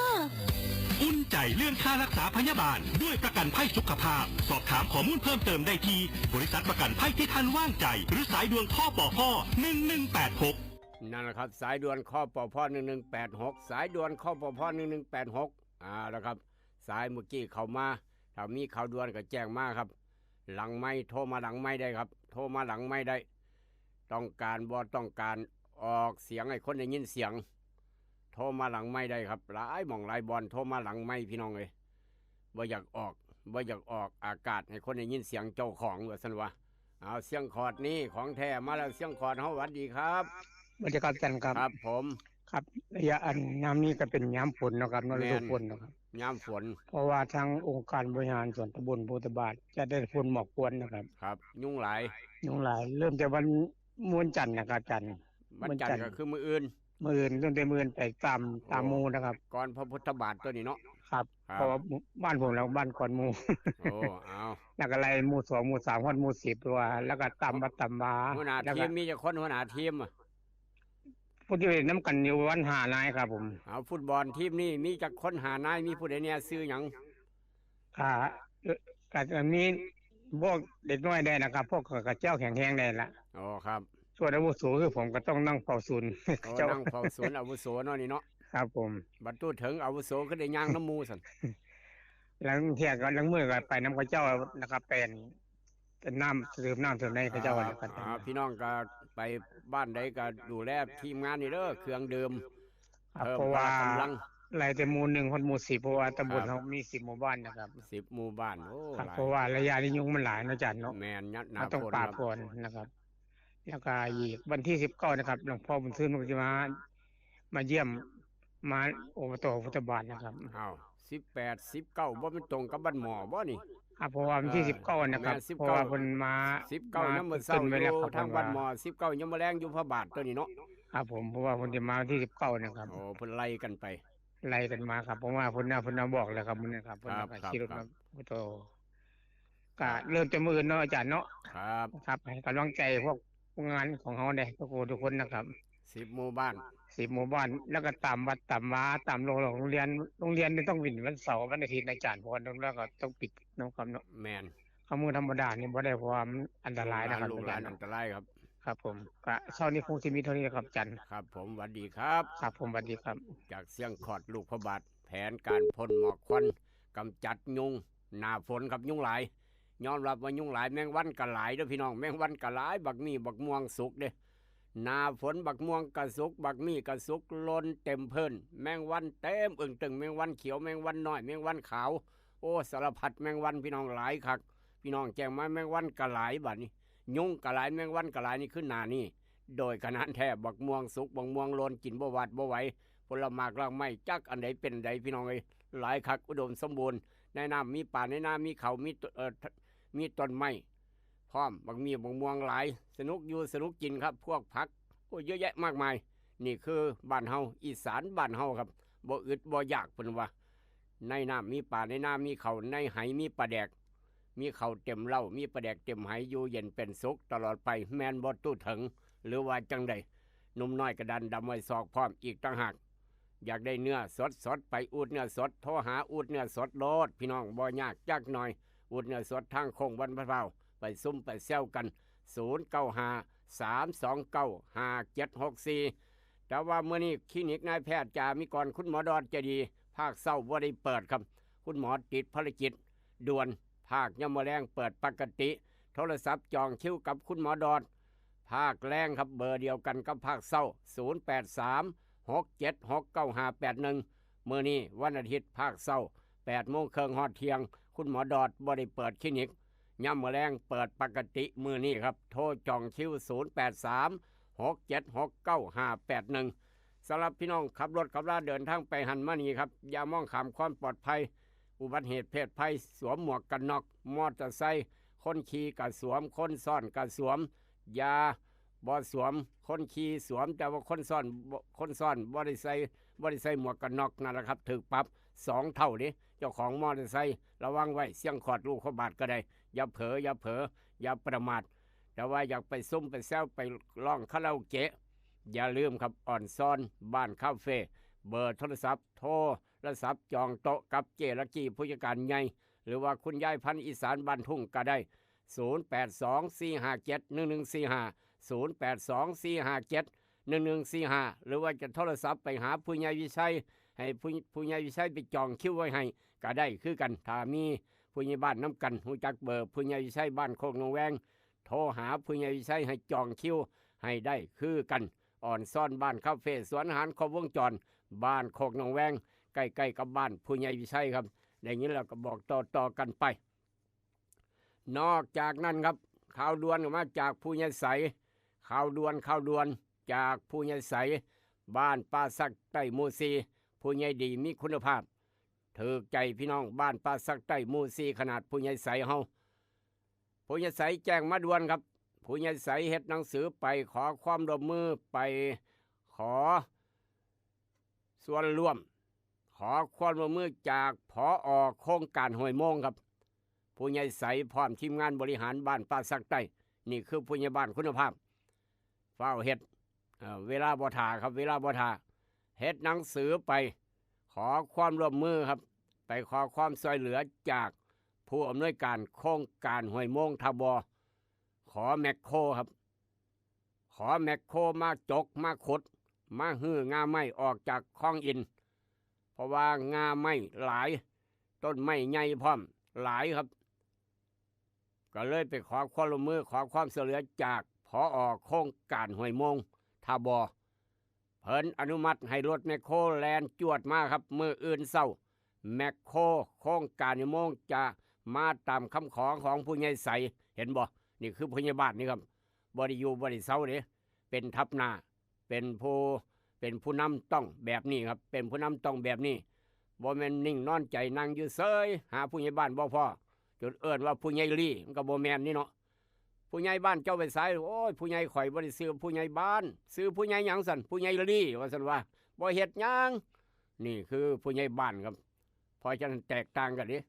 อุ่นใจเรื่องค่ารักษาพยาบาลด้วยประกันภัยสุขภาพ สอบถามข้อมูลเพิ่มเติมได้ที่ บริษัทประกันภัยที่ท่านวางใจ หรือสายด่วน คปภ หนึ่งหนึ่งแปดหก นั่นแหละครับ สายด่วน คปพ.หนึ่งหนึ่งแปดหก สายด่วน คปพ.หนึ่งหนึ่งแปดหก อ่าแล้วครับ สายเมื่อกี้เข้ามา ถ้ามีข่าวด่วนก็แจ้งมาครับ หลังไมค์ โทรมาหลังไมค์ได้ครับ โทรมาหลังไมค์ได้ ต้องการบ่ต้องการ ออกเสียงให้คนได้ยินเสียง โทรมาหลังไมค์ได้ครับ หลายหม่องหลายบ่อน โทรมาหลังไมค์ พี่น้องเอ้ย บ่อยากออก บ่อยากออกอากาศให้คนได้ยินเสียงเจ้าของ ว่าซั่นวะ เอา เสียงคอร์ดนี่ของแท้มาแล้ว เสียงคอร์ดเฮา หวัดดีครับ สวัสดีครับอาจารย์ครับ ครับผม ครับ ระยะอันยามนี้ก็เป็นยามฝนเนาะครับเนาะ แม่น ฤดูฝนเนาะครับ ยามฝน เพราะว่าทางองค์การบริหารส่วนตำบลโพธิบาทจะได้พ่นหมอกควันนะครับ ครับ ยุงหลาย ยุงหลาย เริ่มแต่วัน วันจันทร์นะครับอาจารย์ วันจันทร์ก็คือมื้ออื่น มื้ออื่น เริ่มแต่มื้ออื่นไปตาม ตามหมู่นะครับ ก่อนพระพุทธบาทตัวนี้เนาะ ครับ ครับ เพราะว่าบ้านผมแล้วบ้านก่อนหมู่ โอ้เอา แล้วก็ไล่หมู่สอง หมู่สาม ฮอดหมู่สิบตัว แล้วก็ตามวัดตามวา หัวหน้า แล้ว ที ก็ มมีจักคน หัวหน้าทีมอะ ผู้ที่เล่นน้ำกันอยู่วันห้านายครับผม เอา ฟุตบอลทีมนี่มีจักคน ห้านาย มีผู้ใดแน่ ชื่อหยัง อ่าก็จะมีพวกเด็กน้อยได้นะครับ พวกกระเจ้าแข็งแรงได้ละ อ๋อครับ ส่วนอาวุโสคือผมก็ต้องนั่งเฝ้าศูนย์ โอ้ เจ้า นั่งเฝ้าศูนย์อาวุโสเนาะนี่เนาะ ครับผม บัดตู้เถิงอาวุโสคือได้ย่างน้ำหมู่ซั่น แล้วเที่ยงก็ล้างมือก็ไปน้ำกระเจ้านะครับ เป็นน้ำเติมน้ำเติมในกระเจ้า ครั นะ บ ครับ อ่าพี่น้องก็ไปบ้านใดก็ดูแลทีมงานนี่เด้อ เครื่องดื่ม ครับ เพิ่ม เพราะว่า พละกำลัง ไล่แต่หมู่หนึ่งฮอดหมู่สิบ เพราะว่าตำบล ครับ เรามีสิบหมู่บ้านนะครับ สิบหมู่บ้าน โอ้ ครับ หลาย เพราะว่าระยะนี้ยุงมันหลายนะอาจารย์เนาะ แม่น หน้า เราต้อง ฝน ปราบ ครับ ก่อนนะครับ แล้วก็อีกวันที่สิบเก้านะครับ หลวงพ่อบุญซื่นก็จะมา มาเยี่ยม มาอบตพุทธบาทนะครับ อ้าว สิบแปด สิบเก้า บ่แม่นตรงกับบ้านหมอบ่นี่ อ่ะเพราะว่าวันที่ เออ สิบเก้านะครับ แม่น สิบ เพราะ เก้า ว่าเพิ่นมา สิบเก้า มา ยังมื้อเช้า ขึ้นไว้ อ แล้ว ยู่ ครับ ทางบ้านหมอ สิบเก้า ยังมื้อแลงอยู่พระบาทตัวนี้เนาะ ครับผม เพราะว่าเพิ่นจะมาวันที่สิบเก้านะครับ โอ้ เพิ่นไล่กันไป ไล่กันมาครับ เพราะว่าเพิ่นน่ะเพิ่นน่ะบอกแล้วครับมื้อนี้ครับ เพิ่นน่ะ ครับ ก็ขี่รถ ครั มา บ โอ้โตก็เริ่มจะมื้ออื่นเนาะอาจารย์เนาะ ครับ ครับ ให้กำลังใจพวกงานของเฮาได้ทุกคนทุกคนนะครับ สิบหมู่บ้าน สิบหมู่บ้าน แล้วก็ตามวัดตามวา ตามโรงโรงเรียน โรงเรียนนี่ต้องปิดวันเสาร์วันอาทิตย์นะอาจารย์ เพราะว่าแล้วก็ต้องปิดนะครับเนาะ แม่น เข้ามื้อธรรมดานี่บ่ได้ เพราะว่ามันอันตรายนะครับ ลูกหลาน อาจารย์ อันตรายครับ ครับผม ก็เช้านี้คงสิมีเท่านี้นะครับอาจารย์ ครับผม หวัดดีครับ ครับผม สวัสดีครับ จากเสียงคอร์ดลูกพระบาท แผนการพ่นหมอกควันกำจัดยุง หน้าฝนครับ ยุงหลาย ยอมรับว่ายุงหลาย แมงวันก็หลายเด้อพี่น้อง แมงวันก็หลาย บักมี่บักม่วงสุกเด้ หน้าฝนบักม่วงก็สุก บักมี่ก็สุก หล่นเต็มพื้น แมงวันเต็มอึ่งตึง แมงวันเขียว แมงวันน้อย แมงวันขาว โอ้ สารพัดแมงวันพี่น้อง หลายคัก พี่น้องแจ้งมา แมงวันก็หลายบัดนี้ ยุงก็หลาย แมงวันก็หลาย นี่คือหน้านี่ โดยขนาดแท้ บักม่วงสุก บักม่วงหล่น กินบ่หวาดบ่ไหว ผลหมากรากไม้ จักอันใดเป็นใด พี่น้องเอ้ย หลายคัก อุดมสมบูรณ์ ในน้ำมีปลา ในนามีเขา มีต้น เอ่อ มีต้นไม้ พร้อม บักมี่บักม่วงหลาย สนุกอยู่สนุกกินครับ พวกผัก โอ้ย เยอะแยะมากมาย นี่คือบ้านเฮา อีสานบ้านเฮาครับ บ่อึดบ่อยาก เพิ่นว่า ในน้ำมีปลา ในนามีเขา ในไหมีปลาแดก มีเขาเต็มเล้า มีปลาแดกเต็มไห อยู่เย็นเป็นสุขตลอดไป แม่นบ่ ตู้เถิง หรือว่าจั่งใด หนุ่มน้อยกระดานดำไว้ศอกพร้อมอีกต่างหาก อยากได้เนื้อสดสด ไปอูดเนื้อสด โทรหาอูดเนื้อสดโลด พี่น้อง บ่ยากจักหน่อย อูดเนื้อสดทางโค้งวันพระพร้าว ไปซุ่มไปแซวกัน ศูนย์เก้าห้า สามสองเก้า ห้าเจ็ดหกสี่ แต่ว่ามื้อนี้คลินิกนายแพทย์จามิกร คุณหมอดอดใจดี ภาคเช้าบ่ได้เปิดครับ คุณหมอติดภารกิจด่วน ภาคยามมื้อแลงเปิดปกติ โทรศัพท์จองคิวกับคุณหมอดอด ภาคแลงครับ เบอร์เดียวกันกับภาคเช้า ศูนย์แปดสาม หกเจ็ดหก เก้าห้าแปดหนึ่ง มื้อนี้วันอาทิตย์ ภาคเช้า แปดโมงครึ่งฮอดเที่ยง คุณหมอดอดบ่ได้เปิดคลินิก ยามมื้อแลงเปิดปกติมื้อนี้ครับ โทรจองคิว ศูนย์แปดสาม หกเจ็ดหก เก้าห้าแปดหนึ่ง สำหรับพี่น้องขับรถขับลาเดินทางไปหั้นมานี่ครับ อย่ามองข้ามความปลอดภัย อุบัติเหตุเพศภัย สวมหมวกกันน็อก มอเตอร์ไซค์ คนขี่ก็สวม คนซ้อนก็สวม อย่าบ่สวม คนขี่สวม แต่ว่าคนซ้อนบ่ คนซ้อนบ่ได้ใส่ บ่ได้ใส่หมวกกันน็อก นั่นแหละครับ ถูกปรับสองเท่าเด้ เจ้าของมอเตอร์ไซค์ ระวังไว้ เสียงคอร์ดลูกพระบาทก็ได้ อย่าเผลอ อย่าเผลอ อย่าประมาท แต่ว่าอยากไปซุ่มไปแซว ไปร้องคาราโอเกะ อย่าลืมครับ อ่อนซ้อนบ้านคาเฟ่ เบอร์โทรศัพท์ โทรศัพท์จองโต๊ะกับเจลักกี้ผู้จัดการใหญ่ หรือว่าคุณยายพันธุ์อีสานบ้านทุ่งก็ได้ ศูนย์แปดสอง สี่ห้าเจ็ด หนึ่งหนึ่งสี่ห้า ศูนย์แปดสอง สี่ห้าเจ็ด หนึ่งหนึ่งสี่ห้า หรือว่าจะโทรศัพท์ไปหาผู้ใหญ่วิชัย ให้ผู้ผู้ใหญ่วิชัยไปจองคิวไว้ให้ก็ได้คือกัน ถ้ามีผู้ใหญ่บ้านนำกันรู้จักเบอร์ผู้ใหญ่วิชัยบ้านโคกหนองแวง โทรหาผู้ใหญ่วิชัยให้จองคิวให้ได้คือกัน อ่อนซ่อนบ้านคาเฟ่สวนอาหารครบวงจร บ้านโคกหนองแวง ใกล้ๆกับบ้านผู้ใหญ่วิชัยครับ ได้ยินแล้วก็บอกต่อๆกันไป นอกจากนั้นครับ ข่าวด่วนก็มาจากผู้ใหญ่ใส ข่าวด่วนข่าวด่วนจากผู้ใหญ่ใส บ้านป่าสักใต้หมู่สี่ ผู้ใหญ่ดีมีคุณภาพ ถือใจพี่น้องบ้านป่าสักใต้หมู่สี่ขนาดผู้ใหญ่ใสเฮา ผู้ใหญ่ใสแจ้งมาด่วนครับ ผู้ใหญ่ใสเฮ็ดหนังสือไปขอความร่วมมือไปขอส่วนร่วม ขอความร่วมมือจากผอ.โครงการห้วยโมงครับ ผู้ใหญ่ใสพร้อมทีมงานบริหารบ้านป่าสักใต้ นี่คือผู้ใหญ่บ้านคุณภาพ ฟ้าวเฮ็ด เอ่อ เวลาบ่ถ่าครับ เวลาบ่ถ่า เฮ็ดหนังสือไปขอความร่วมมือครับ ไปขอความช่วยเหลือจากผู้อำนวยการโครงการห้วยโมงทบ ขอแมคโครครับ ขอแมคโครมาจกมาขุด มาฮื้องาไม้ออกจากคลองอิน เพราะว่างาไม้หลาย ต้นไม้ใหญ่พร้อมหลายครับ ก็เลยไปขอความร่วมมือขอความช่วยเหลือจากผอ.โครงการห้วยโมงทบ เพิ่นอนุมัติให้รถแมคโครแล่นจวดมาครับ มื้ออื่นเช้า แมคโครโครงการห้วยโมงจะมาตามคำขอของผู้ใหญ่ใส เห็นบ่ นี่คือผู้ใหญ่บ้านนี่ครับ บ่ได้อยู่บ่ได้เซาเด้ เป็นทัพหน้า เป็นผู้ เป็นผู้นำต้องแบบนี้ครับ เป็นผู้นำต้องแบบนี้ บ่แม่นนิ่งนอนใจนั่งอยู่เซย หาผู้ใหญ่บ้านบ่พ้อ จนเอิ้นว่าผู้ใหญ่ลี มันก็บ่แม่นนี่เนาะ ผู้ใหญ่บ้านเจ้าไปไส โอ้ย ผู้ใหญ่ข่อยบ่ได้ชื่อผู้ใหญ่บ้าน ชื่อผู้ใหญ่หยังซั่น ผู้ใหญ่ลี ว่าซั่นว่า บ่เฮ็ดหยัง นี่คือผู้ใหญ่บ้านครับ เพราะฉะนั้นแตกต่างกันเด้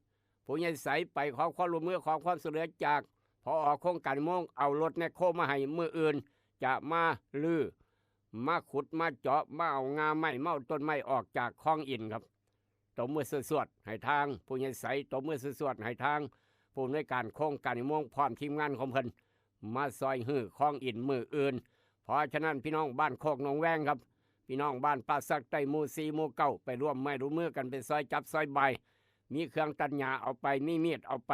ผู้ใหญ่ใสไปขอความร่วมมือขอความช่วยเหลือจากผอ.โครงการห้วยโมง เอารถแมคโครมาให้ มื้ออื่นจะมารื้อ มาขุดมาเจาะ มาเอางาไม้ มาเอาต้นไม้ออกจากคลองอินครับ ตบมือสวดๆให้ทางผู้ใหญ่ใส ตบมือสวดๆให้ทางผู้อำนวยการโครงการห้วยโมง พร้อมทีมงานของเพิ่น มาซอยฮื้อคลองอินมื้ออื่น เพราะฉะนั้นพี่น้องบ้านโคกหนองแวงครับ พี่น้องบ้านป่าสักใต้หมู่สี่หมู่เก้า ไปร่วมไม้ร่วมมือกัน ไปซอยจับซอยบาย มีเครื่องตัดหญ้าเอาไป มีมีดเอาไป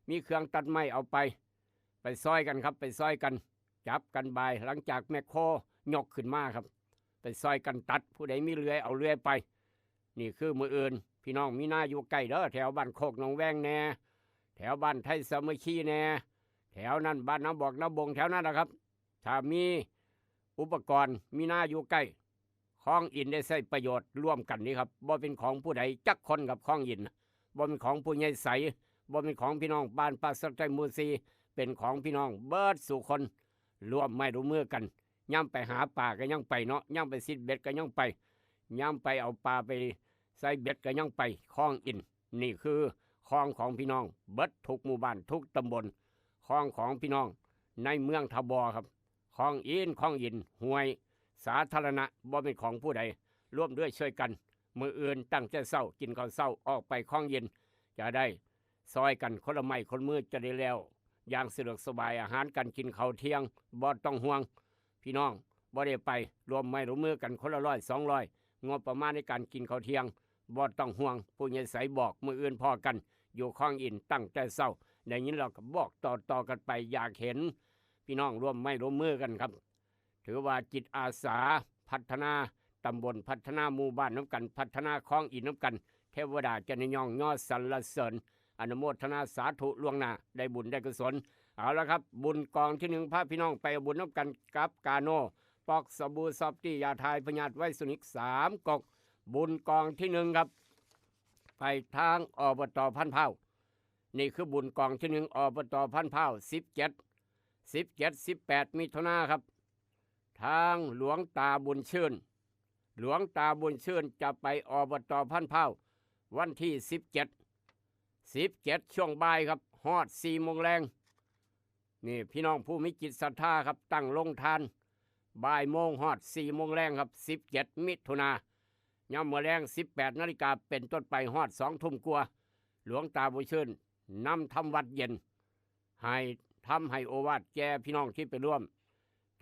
มีเครื่องตัดไม้เอาไป ไปซอยกันครับ ไปซอยกัน จับกันบาย หลังจากแมคโครยกขึ้นมาครับ ไปซอยกันตัด ผู้ใดมีเลื่อยเอาเลื่อยไป นี่คือมื้ออื่น พี่น้องมีนาอยู่ใกล้เด้อ แถวบ้านโคกหนองแวงแน่ แถวบ้านไทยสามัคคีแน่ แถวนั้นบ้านน้ำบอกน้ำบง แถวนั้นนะครับ ถ้ามีอุปกรณ์ มีนาอยู่ใกล้ คลองอินได้ใช้ประโยชน์ร่วมกันนี่ครับ บ่เป็นของผู้ใดจักคนครับ คลองอิน บ่เป็นของผู้ใหญ่ใส บ่เป็นของพี่น้องบ้านป่าสักใต้หมู่สี่ เป็นของพี่น้องเบิดสู่คน ร่วมไม้ร่วมมือกัน ยามไปหาปลาก็ยังไปเนาะ ยามไปซิดเบ็ดก็ยังไป ยามไปเอาปลาไปใส่เบ็ดก็ยังไป คลองอิน นี่คือคลองของพี่น้องเบิดทุกหมู่บ้านทุกตำบล คลองของพี่น้องในเมืองทบครับ คลองอิน คลองอิน ห้วยสาธารณะ บ่เป็นของผู้ใด ร่วมด้วยช่วยกัน มื้ออื่นตั้งแต่เช้า กินข้าวเช้า ออกไปคลองอิน จะได้ซอยกันคนละไม้คนละมือ จะได้แล้วอย่างสะดวกสบาย อาหารการกินข้าวเที่ยงบ่ต้องห่วง พี่น้องบ่ได้ไป ร่วมไม้ร่วมมือกันคนละร้อยสองร้อย งบประมาณในการกินข้าวเที่ยงบ่ต้องห่วง ผู้ใหญ่ใสบอก มื้ออื่นพ้อกัน อยู่คลองอินตั้งแต่เช้า ได้ยินแล้วก็บอกต่อๆกันไป อยากเห็นพี่น้องร่วมไม้ร่วมมือกันครับ ถือว่าจิตอาสาพัฒนาตำบล พัฒนาหมู่บ้านนำกัน พัฒนาคลองอินนำกัน เทวดาจะนิยองยอสรรเสริญ อนุโมทนาสาธุล่วงหน้า ได้บุญได้กุศล เอาละครับ บุญกองที่หนึ่ง พาพี่น้องไปเอาบุญนำกันกับกาโน่ ป๊อก สบู่ ซอฟตี้ ยาถ่ายพยาธิไวรัสนิก สามก๊อก บุญกองที่หนึ่งครับ ไปทาง อบต.พันพร้าว นี่คือบุญกองที่หนึ่ง อบต.พันพร้าว สิบเจ็ด สิบเจ็ด สิบแปด มิถุนาครับ ทางหลวงตาบุญชื่น หลวงตาบุญชื่นจะไป อบต.พันพร้าว วันที่สิบเจ็ด สิบเจ็ด ช่วงบ่ายครับ ฮอดสี่โมงแลง นี่พี่น้องผู้มีจิตศรัทธาครับ ตั้งโรงทาน บ่ายโมงฮอดสี่โมงแลงครับ สิบเจ็ด มิถุนา ยามมื้อแลง สิบแปดนาฬิกาเป็นต้นไป ฮอดสองทุ่มกว่า หลวงตาบุญชื่นนำธรรมวัดเย็น ให้ธรรมให้โอวาทแก่พี่น้องที่ไปร่วม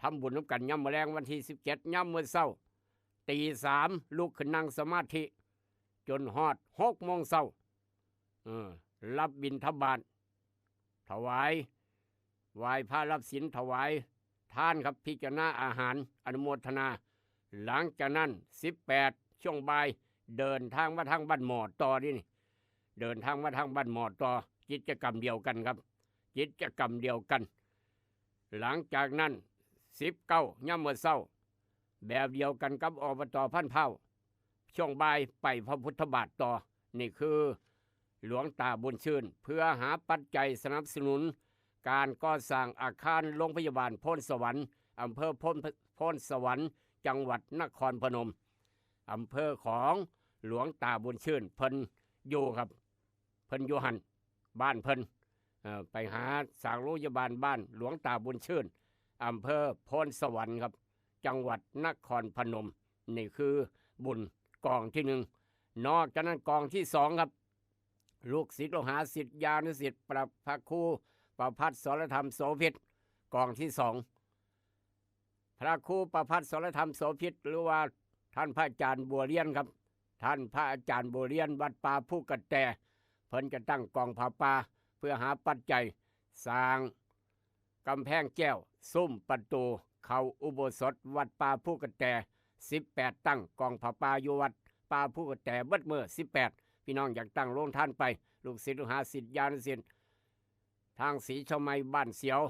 ทำบุญนำกันยามมื้อแลงวันที่สิบเจ็ด ยามมื้อเช้า ตีสามลุกขึ้นนั่งสมาธิ จนฮอดหกโมงเช้า เออ รับบิณฑบาต ถวาย ไหว้พระรับศีล ถวายทานครับ พิจารณาอาหาร อนุโมทนา หลังจากนั้น สิบแปด ช่วงบ่าย เดินทางมาทางบ้านหมอต่อนี่นี่ เดินทางมาทางบ้านหมอต่อ กิจกรรมเดียวกันครับ กิจกรรมเดียวกัน หลังจากนั้น สิบเก้า ยามมื้อเช้า แบบเดียวกันกับ อบต. พันพร้าว ช่วงบ่ายไปพระพุทธบาทต่อ นี่คือหลวงตาบุญชื่น เพื่อหาปัจจัยสนับสนุนการก่อสร้างอาคารโรงพยาบาลโพนสวรรค์ อำเภอโพน โพนสวรรค์ จังหวัดนครพนม อำเภอของหลวงตาบุญชื่น เพิ่นอยู่ครับ เพิ่นอยู่หั่น บ้านเพิ่น เอ่อ ไปหาสร้างโรงพยาบาลบ้านหลวงตาบุญชื่น อำเภอโพนสวรรค์ครับ จังหวัดนครพนม นี่คือบุญกองที่หนึ่ง นอกจากนั้นกองที่สองครับ ลูกศิษย์ลูกหาศิษยานุศิษย์ พระ พระครูประภัสสรธรรมโสภิต กองที่สอง พระครูประภัสสรธรรมโสภิต หรือว่าท่านพระอาจารย์บัวเรียนครับ ท่านพระอาจารย์บัวเรียน วัดป่าภูกระแต เพิ่นจะตั้งกองผ้าป่า เพื่อหาปัจจัยสร้างกำแพงแก้ว ซุ้มประตู เข้าอุโบสถวัดป่าภูกระแต สิบแปด ตั้งกองผ้าป่าอยู่วัดป่าภูกระแตเบิดมื้อ สิบแปด พี่น้องอยากตั้งโรงทานไป ลูกศิษย์ลูกหาศิษยานุศิษย์ ทางศรีเชียงใหม่ บ้านเสียว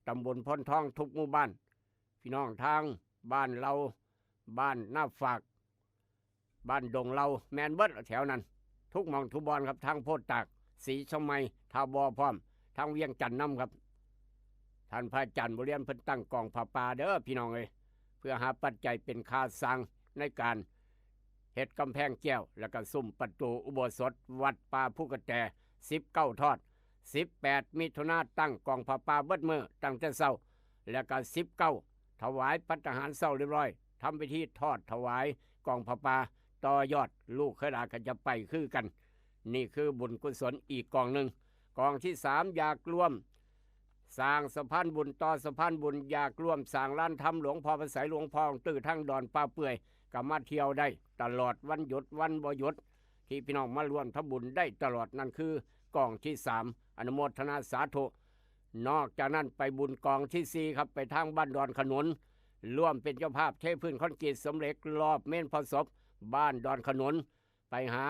ตำบลโพนทอง ทุกหมู่บ้าน พี่น้องทางบ้านเหล่า บ้านนาฝาก บ้านดงเหล่า แม่นเบิดแถวนั้น ทุกหม่องทุกบ่อนครับ ทางโพนตาก ศรีเชียงใหม่ ท่าบ่อพร้อม ทางเวียงจันทน์นำครับ ท่านพระอาจารย์บัวเรียนเพิ่นตั้งกองผ้าป่าเด้อพี่น้องเอ้ย เพื่อหาปัจจัยเป็นค่าสร้างในการเฮ็ดกำแพงแก้ว แล้วก็ซุ้มประตูอุโบสถวัดป่าภูกระแต สิบเก้า ทอด สิบแปด มิถุนา ตั้งกองผ้าป่าเบิดมื้อตั้งแต่เช้า แล้วก็ สิบเก้า ถวายภัตตาหารเช้าเรียบร้อย ทำพิธีทอดถวายกองผ้าป่า ต่อยอด ลูกเขยหลานก็จะไปคือกัน นี่คือบุญกุศลอีกกองหนึ่ง กองที่สาม อยากร่วมสร้างสะพานบุญ ต่อสะพานบุญ อยากร่วมสร้างลานธรรมหลวงพ่อพระไสย หลวงพ่อตื้อ ทางดอนป่าเปื่อย ก็มาเที่ยวได้ตลอด วันหยุดวันบ่หยุด ที่พี่น้องมาร่วมทำบุญได้ตลอด นั่นคือกองที่สาม อนุโมทนาสาธุ นอกจากนั้นไปบุญกองที่สี่ครับ ไปทางบ้านดอนขนุน ร่วมเป็นเจ้าภาพเทพื้นคอนกรีตสำเร็จรอบเมรุพระศพ บ้านดอนขนุน ไปหา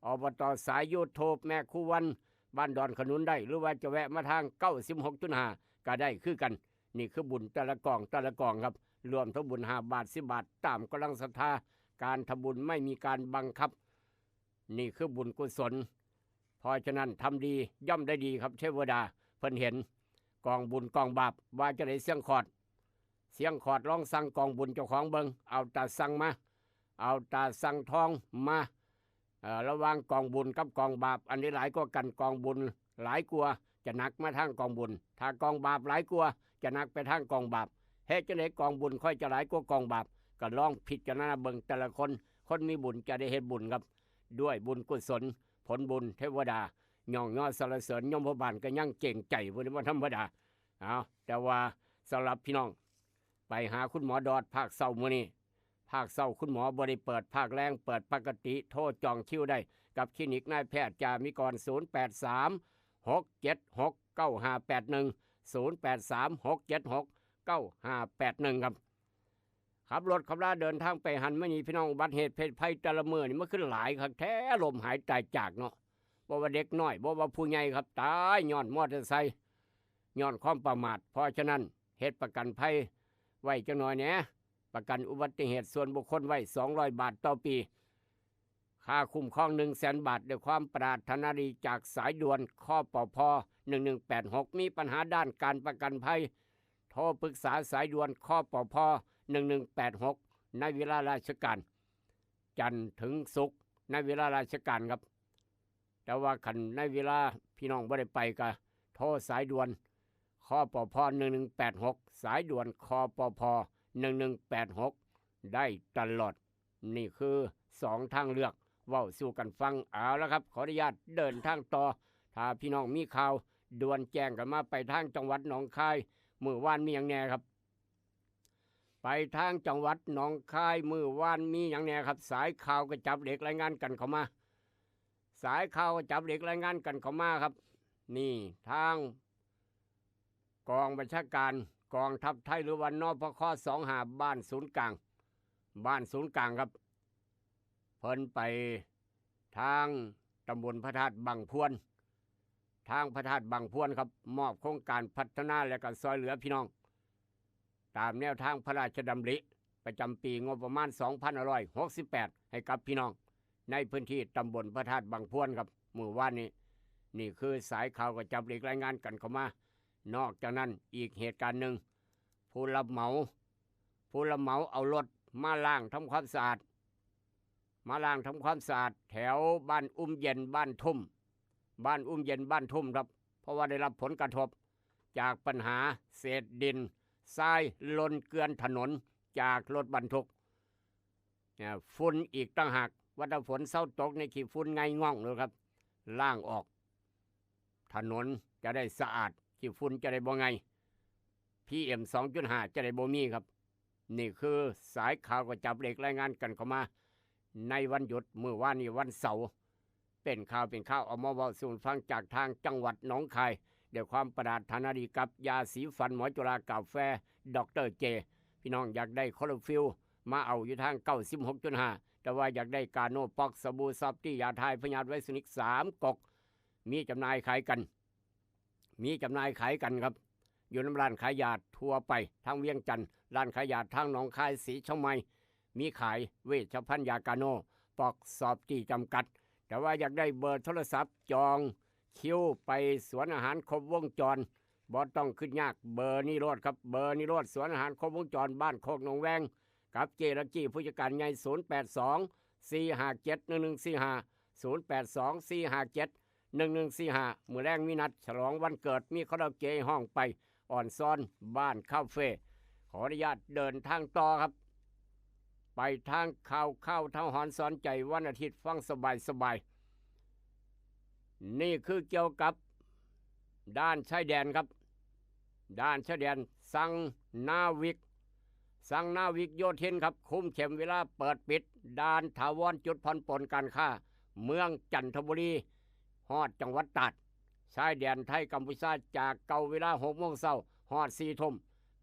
อบต. สาย YouTube แม่ครูวัน บ้านดอนขนุนได้ หรือว่าจะแวะมาทาง เก้าสิบหกจุดห้า ก็ได้คือกัน นี่คือบุญแต่ละกองแต่ละกองครับ ร่วมทำบุญ ห้า บาท สิบ บาท ตามกำลังศรัทธา การทำบุญไม่มีการบังคับ นี่คือบุญกุศล เพราะฉะนั้นทำดีย่อมได้ดีครับ เทวดาเพิ่นเห็น กองบุญกองบาป ว่าจะได้เสียงขอด เสียงขอดลองสั่งกองบุญเจ้าของเบิ่ง เอาตาสั่งมา เอาตาสั่งทองมา เอ่อ ระหว่างกองบุญกับกองบาป อันใดหลายกว่ากัน กองบุญหลายกว่า จะหนักมาทางกองบุญ ถ้ากองบาปหลายกว่า จะหนักไปทางกองบาป เฮ็ดจั่งใดกองบุญค่อยจะหลายกว่ากองบาป ก็ลองพิจารณาเบิ่งแต่ละคน คนมีบุญจะได้เฮ็ดบุญครับ ด้วยบุญกุศล ผลบุญ เทวดาย่องยอสรรเสริญ ยมบาลก็ยังเกรงใจ บ่ได้ว่าธรรมดา เอา แต่ว่าสำหรับพี่น้อง ไปหาคุณหมอดอดภาคเช้ามื้อนี้ ภาคเช้าคุณหมอบ่ได้เปิด ภาคแลงเปิดปกติ โทรจองคิวได้กับคลินิกนายแพทย์จามิกร ศูนย์แปดสาม หกเจ็ดหก เก้าห้าแปดหนึ่ง ศูนย์แปดสาม หกเจ็ดหก เก้าห้าแปดหนึ่ง ครับ ขับรถขับลาเดินทางไปหั้นมานี่ พี่น้อง อุบัติเหตุเพศภัยแต่ละมื้อนี่มันคือหลายคักแท้ ล้มหายตายจากเนาะ บ่ว่าเด็กน้อย บ่ว่าผู้ใหญ่ครับ ตายย้อนมอเตอร์ไซค์ ย้อนความประมาท เพราะฉะนั้นเฮ็ดประกันภัยไว้จักหน่อยแหน่ ประกันอุบัติเหตุส่วนบุคคลไว้ สองร้อย บาทต่อปี ค่าคุ้มครอง หนึ่งแสน บาท ด้วยความปรารถนาดีจากสายด่วน คปภ หนึ่งหนึ่งแปดหก มีปัญหาด้านการประกันภัย โทรปรึกษาสายด่วน คปภ หนึ่งหนึ่งแปดหก ในเวลาราชการ จันทร์ถึงศุกร์ ในเวลาราชการครับ แต่ว่าคันในเวลาพี่น้องบ่ได้ไปก็โทรสายด่วน คปภ หนึ่งหนึ่งแปดหก สายด่วน คปภ หนึ่งหนึ่งแปดหก ได้ตลอด นี่คือสองทางเลือก เว้าสู่กันฟัง เอาละครับ ขออนุญาตเดินทางต่อ ถ้าพี่น้องมีข่าวด่วนแจ้งกันมา ไปทางจังหวัดหนองคาย มื้อวานมีหยังแหน่ครับ ไปทางจังหวัดหนองคาย มื้อวานมีหยังแหน่ครับ สายข่าวกระจับเหล็กรายงานกันเข้ามา สายข่าวกระจับเหล็กรายงานกันเข้ามาครับ นี่ทางกองบัญชาการกองทัพไทย หรือว่านพค.สองห้า บ้านศูนย์กลาง บ้านศูนย์กลางครับ เพิ่นไปทางตำบลพระธาตุบังพวน ทางพระธาตุบังพวนครับ มอบโครงการพัฒนาและก็ซอยเหลือพี่น้อง ตามแนวทางพระราชดำริประจำปีงบประมาณ สองพันห้าร้อยหกสิบแปด ให้กับพี่น้องในพื้นที่ตำบลพระธาตุบังพวนครับ มื้อวานนี้ นี่คือสายข่าวกระจับเหล็กรายงานกันเข้ามา นอกจากนั้นอีกเหตุการณ์หนึ่ง ผู้รับเหมา ผู้รับเหมาเอารถมาล้างทำความสะอาด มาล้างทำความสะอาดแถวบ้านอุ้มเย็นบ้านทุ่ม บ้านอุ้มเย็นบ้านทุ่มครับ เพราะว่าได้รับผลกระทบจากปัญหาเศษดินทรายหล่นเกลื่อนถนนจากรถบรรทุก เนี่ย ฝุ่นอีกต่างหาก ว่าถ้าฝนเซาตกในขี้ฝุ่นไงง่องเลยครับ ล้างออก ถนนจะได้สะอาด ขี้ฝุ่นจะได้บ่ไง พีเอ็ม สองจุดห้า จะได้บ่มีครับ นี่คือสายข่าวกระจับเหล็กรายงานกันเข้ามา ในวันหยุด มื้อวานนี้วันเสาร์ เป็นข่าวเป็นข่าวเอามาเว้าสู่ฟังจากทางจังหวัดหนองคาย ด้วยความปรารถนาดีกับยาสีฟันหมอจุฬากาแฟ ดอกเตอร์เจ พี่น้องอยากได้คลอโรฟิลมาเอาอยู่ทาง เก้าสิบหกจุดห้า แต่ว่าอยากได้กาโนป๊อก สบู่ซอฟตี้ ยาทายพยาธิไวรัสนิกสามก๊ก มีจำหน่ายขายกัน มีจำหน่ายขายกันครับ อยู่นำร้านขายยาทั่วไปทางเวียงจันทน์ ร้านขายยาทางหนองคาย สีเชียงใหม่ มีขายเวชภัณฑ์ยากาโนป๊อก ซอฟตี้ จำกัด แต่ว่าอยากได้เบอร์โทรศัพท์จองคิวไปสวนอาหารครบวงจร บ่ต้องคิดยาก เบอร์นี้โลดครับ เบอร์นี้โลด สวนอาหารครบวงจรบ้านโคกหนองแวง กับเจรักกี้ผู้จัดการใหญ่ ศูนย์แปดสอง สี่ห้าเจ็ด หนึ่งหนึ่งสี่ห้า ศูนย์แปดสอง สี่ห้าเจ็ด หนึ่งหนึ่งสี่ห้า มื้อแลงมีนัดฉลองวันเกิด มีคาราโอเกะห้องไป อ่อนซ้อนบ้านคาเฟ่ ขออนุญาตเดินทางต่อครับ ไปทางข่าวข่าวเท้าหอนสอนใจวันอาทิตย์ฟังสบายสบาย นี่คือเกี่ยวกับด้านชายแดนครับ ด้านชายแดน สั่งนาวิก สั่งนาวิกโยธินครับ คุมเข้มเวลาเปิดปิดด่านถาวร จุดผ่อนปลนการค้า เมืองจันทบุรี ฮอดจังหวัดตราด ชายแดนไทยกัมพูชา จากเก่าเวลาหกโมงเช้าฮอดสี่ทุ่ม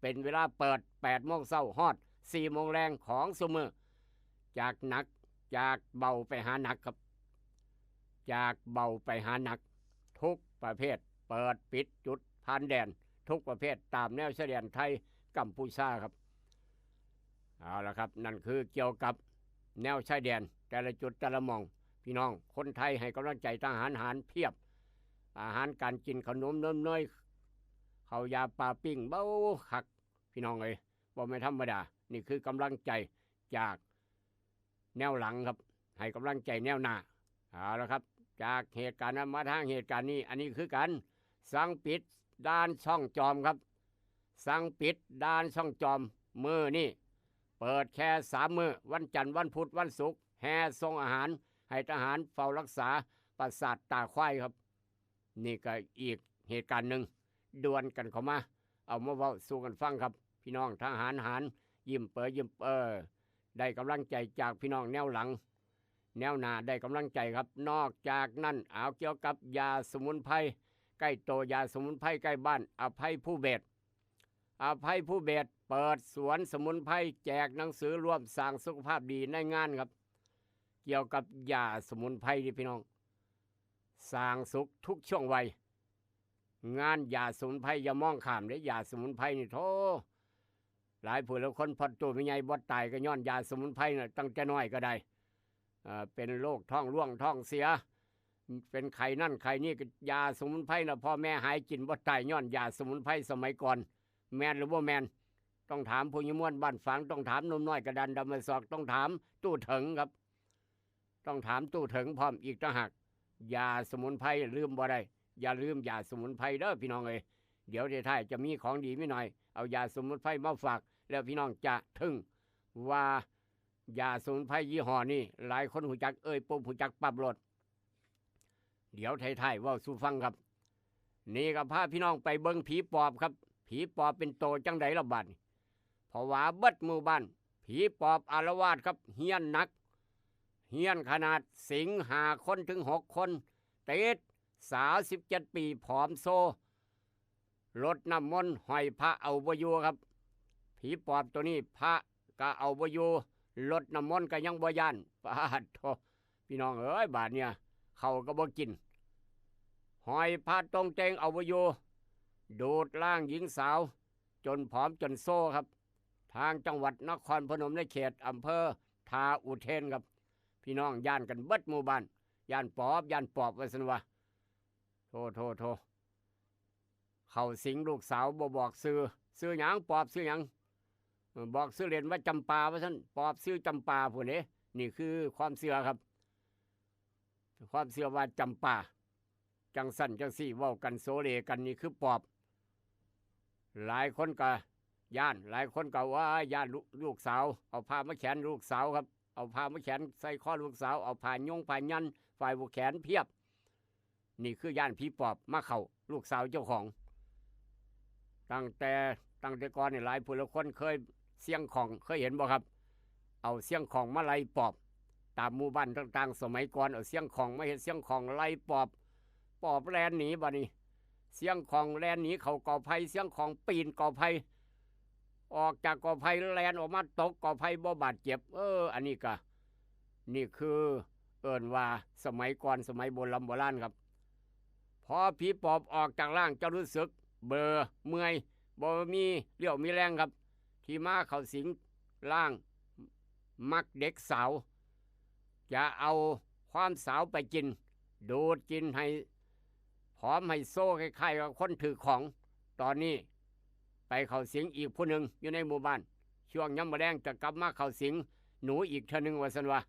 เป็นเวลาเปิดแปดโมงเช้าฮอดสี่โมงแลงของซุมื้อ จากหนัก จากเบาไปหาหนักครับ จากเบาไปหาหนัก ทุกประเภท เปิดปิดจุดผ่านแดน ทุกประเภทตามแนวชายแดนไทยกัมพูชาครับ เอาละครับ นั่นคือเกี่ยวกับแนวชายแดน แต่ละจุดแต่ละหม่อง พี่น้องคนไทยให้กำลังใจทหารหารเพียบ อาหารการกิน ขนมนมเนย ข้าวยาปลาปิ้ง เบ้าคัก พี่น้องเอ้ย บ่แม่นธรรมดา นี่คือกำลังใจจากแนวหลังครับ ให้กำลังใจแนวหน้า เอาละครับ จากเหตุการณ์นั้นมาทางเหตุการณ์นี้ อันนี้คือกัน สั่งปิดด่านช่องจอมครับ สั่งปิดด่านช่องจอม มื้อนี้เปิดแค่สามมื้อ วันจันทร์ วันพุธ วันศุกร์ แห่ส่งอาหารให้ทหารเฝ้ารักษาปราสาทตาควายครับ นี่ก็อีกเหตุการณ์หนึ่ง ด่วนกันเข้ามา เอามาเว้าสู่กันฟังครับ พี่น้องทหารหาร ยิ้มเปอยิ้มเปอ ได้กำลังใจจากพี่น้องแนวหลัง แนวหน้าได้กำลังใจครับ นอกจากนั้น เอาเกี่ยวกับยาสมุนไพรใกล้ตัว ยาสมุนไพรใกล้บ้าน อภัยภูเบศร อภัยภูเบศรเปิดสวนสมุนไพร แจกหนังสือร่วมสร้างสุขภาพดีในงานครับ เกี่ยวกับยาสมุนไพรนี่พี่น้อง สร้างสุขทุกช่วงวัย งานยาสมุนไพรอย่ามองข้ามเด้ ยาสมุนไพรนี่โธ่ หลายผู้หลายคน พอโตแม่ใหญ่บ่ตายก็ย้อนยาสมุนไพรน่ะ ตั้งแต่น้อยก็ได้ เอ่อ เป็นโรคท้องร่วงท้องเสีย เป็นไข้นั่นไข้นี่ก็ยาสมุนไพรน่ะ พ่อแม่หายกินบ่ตายย้อนยาสมุนไพรสมัยก่อน แม่นหรือบ่แม่น ต้องถามผู้ใหญ่ม่วนบ้านฝาง ต้องถามหนุ่มน้อยกระดานดำมะซอก ต้องถามตู้เถิงครับ ต้องถามตู้เถิงพร้อมอีกต่างหาก ยาสมุนไพรลืมบ่ได้ อย่าลืมยาสมุนไพรเด้อพี่น้องเอ้ย เดี๋ยวท้ายๆจะมีของดีมีหน่อย เอายาสมุนไพรมาฝาก แล้วพี่น้องจะทึ่งว่ายาสมุนไพรยี่ห้อนี้ หลายคนฮู้จัก เอ่ยปุ๊บฮู้จักปั๊บโลด เดี๋ยวท้ายๆเว้าสู่ฟังครับ นี่ก็พาพี่น้องไปเบิ่งผีปอบครับ ผีปอบเป็นโตจังใดล่ะบัดนี้ ผวาเบิดหมู่บ้าน ผีปอบอาละวาดครับ เฮี้ยนหนัก เฮี้ยนขนาด สิงห้าคนถึงหกคน ติดสาวสิบเจ็ดปีผอมโซ รดน้ำมนต์ห้อยพระเอาบ่อยู่ครับ ผีปอบตัวนี้พระก็เอาบ่อยู่ รดน้ำมนต์ก็ยังบ่ย่าน ปาดโธ่ พี่น้องเอ้ย บาดเนี่ย เขาก็บ่กิน ห้อยพระตรงเตงเอาบ่อยู่ ดูดร่างหญิงสาว จนผอมจนโซครับ ทางจังหวัดนครพนมในเขตอำเภอท่าอุเทนครับ พี่น้องย่านกันเบิดหมู่บ้าน ย่านปอบ ย่านปอบว่าซั่นว่า โธ่ โธ่ โธ่ เข้าสิงลูกสาวบ่บอกชื่อ ชื่อหยัง ปอบชื่อหยัง เออ บอกชื่อเล่นว่าจำปาว่าซั่น ปอบชื่อจำปาพู้นเด้ นี่คือความเชื่อครับ ความเชื่อว่าจำปา จังซั่นจังซี่ เว้ากันโสเลกัน นี่คือปอบ หลายคนก็ย่าน หลายคนก็ว่าย่านลูก ลูกสาว เอาผ้ามาแขวนลูกสาวครับ เอาผ้ามาแขวนใส่คอลูกสาว เอาผ้ายงผ้ายัน ฝ่ายผูกแขนเพียบ นี่คือย่านผีปอบมาเข้าลูกสาวเจ้าของ ตั้งแต่ ตั้งแต่ก่อนนี่ หลายผู้หลายคนเคยเสี่ยงของ เคยเห็นบ่ครับ เอาเสี่ยงของมาไล่ปอบ ตามหมู่บ้านต่างๆ สมัยก่อน เอาเสี่ยงของมาเฮ็ดเสี่ยงของไล่ปอบ ปอบแล่นหนีบัดนี้ เสี่ยงของแล่นหนีเข้ากอไผ่ เสี่ยงของปีนกอไผ่ ออกจากกอไผ่แล่นออกมาตกกอไผ่บ่บาดเจ็บ เออ อันนี้ก็ นี่คือเอิ้นว่าสมัยก่อน สมัยโบรำโบราณครับ พอผีปอบออกจากร่างจะรู้สึกเบลอเมื่อย บ่มีเรี่ยวมีแรงครับ ที่มาเข้าสิงร่าง มักเด็กสาว จะเอาความสาวไปกิน ดูดกินให้ผอมให้โซคล้ายๆกับคนถือของ ตอนนี้ไปเข้าสิงอีกผู้หนึ่งอยู่ในหมู่บ้าน ช่วงยามมื้อแลงจะกลับมาเข้าสิงหนูอีกเทื่อหนึ่งว่าซั่นว่า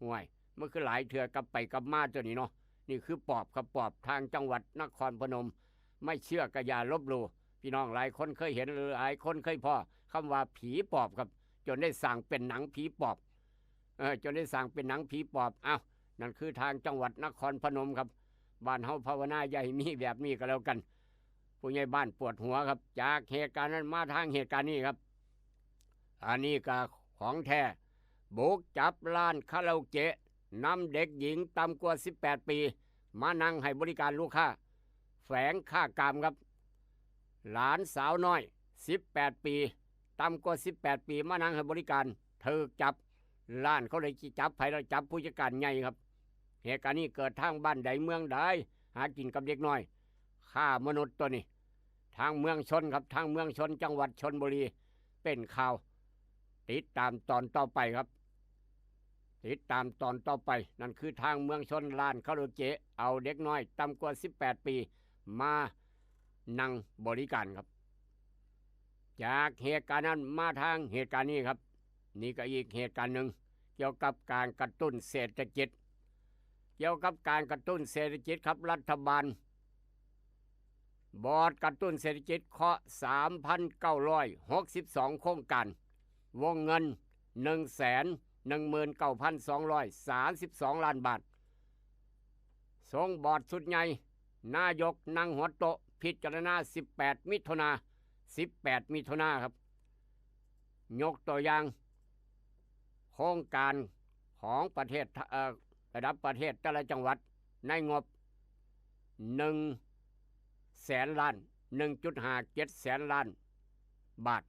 ห่วย มันคือหลายเทื่อกลับไปกลับมาตัวนี้เนาะ นี่คือปอบครับ ปอบทางจังหวัดนครพนม ไม่เชื่อก็อย่าลบหลู่ พี่น้องหลายคนเคยเห็น หลายคนเคยพ้อคำว่าผีปอบครับ จนได้สร้างเป็นหนังผีปอบ เออ จนได้สร้างเป็นหนังผีปอบ อ้าว นั่นคือทางจังหวัดนครพนมครับ บ้านเฮาภาวนาอย่าให้มีแบบนี้ก็แล้วกัน ผู้ใหญ่บ้านปวดหัวครับ จากเหตุการณ์นั้นมาทางเหตุการณ์นี้ครับ อันนี้ก็ของแท้ บุกจับร้านคาราโอเกะ นำเด็กหญิงต่ำกว่าสิบแปดปี มานั่งให้บริการลูกค้า แฝงฆากามครับ หลานสาวน้อย สิบแปดปี ต่ำกว่าสิบแปดปี มานั่งให้บริการ ถูกจับ ร้านเขาเลยสิจับไผล่ะ จับผู้จัดการใหญ่ครับ เหตุการณ์นี้เกิดทางบ้านใดเมืองใด หากินกับเด็กน้อย ค้ามนุษย์ตัวนี้ ทางเมืองชลครับ ทางเมืองชล จังหวัดชลบุรี เป็นข่าว ติดตามตอนต่อไปครับ ติดตามตอนต่อไป นั่นคือทางเมืองชล ร้านคาราโอเกะ เอาเด็กน้อยต่ำกว่าสิบแปดปี มานั่งบริการครับ จากเหตุการณ์นั้นมาทางเหตุการณ์นี้ครับ นี่ก็อีกเหตุการณ์หนึ่ง เกี่ยวกับการกระตุ้นเศรษฐกิจ เกี่ยวกับการกระตุ้นเศรษฐกิจครับ รัฐบาล บอร์ดกระตุ้นเศรษฐกิจเคาะ สามพันเก้าร้อยหกสิบสอง โครงการ วงเงิน หนึ่งแสนหนึ่งหมื่นเก้าพันสองร้อยสามสิบสอง ล้านบาท ส่งบอร์ดชุดใหญ่ นายกนั่งหัวโต๊ะ พิจารณา สิบแปด มิถุนา สิบแปด มิถุนาครับ ยกตัวอย่าง โครงการของประเทศ เอ่อ ระดับประเทศแต่ละจังหวัด ในงบ หนึ่งแสนล้าน หนึ่งจุดห้าเจ็ดแสนล้านบาท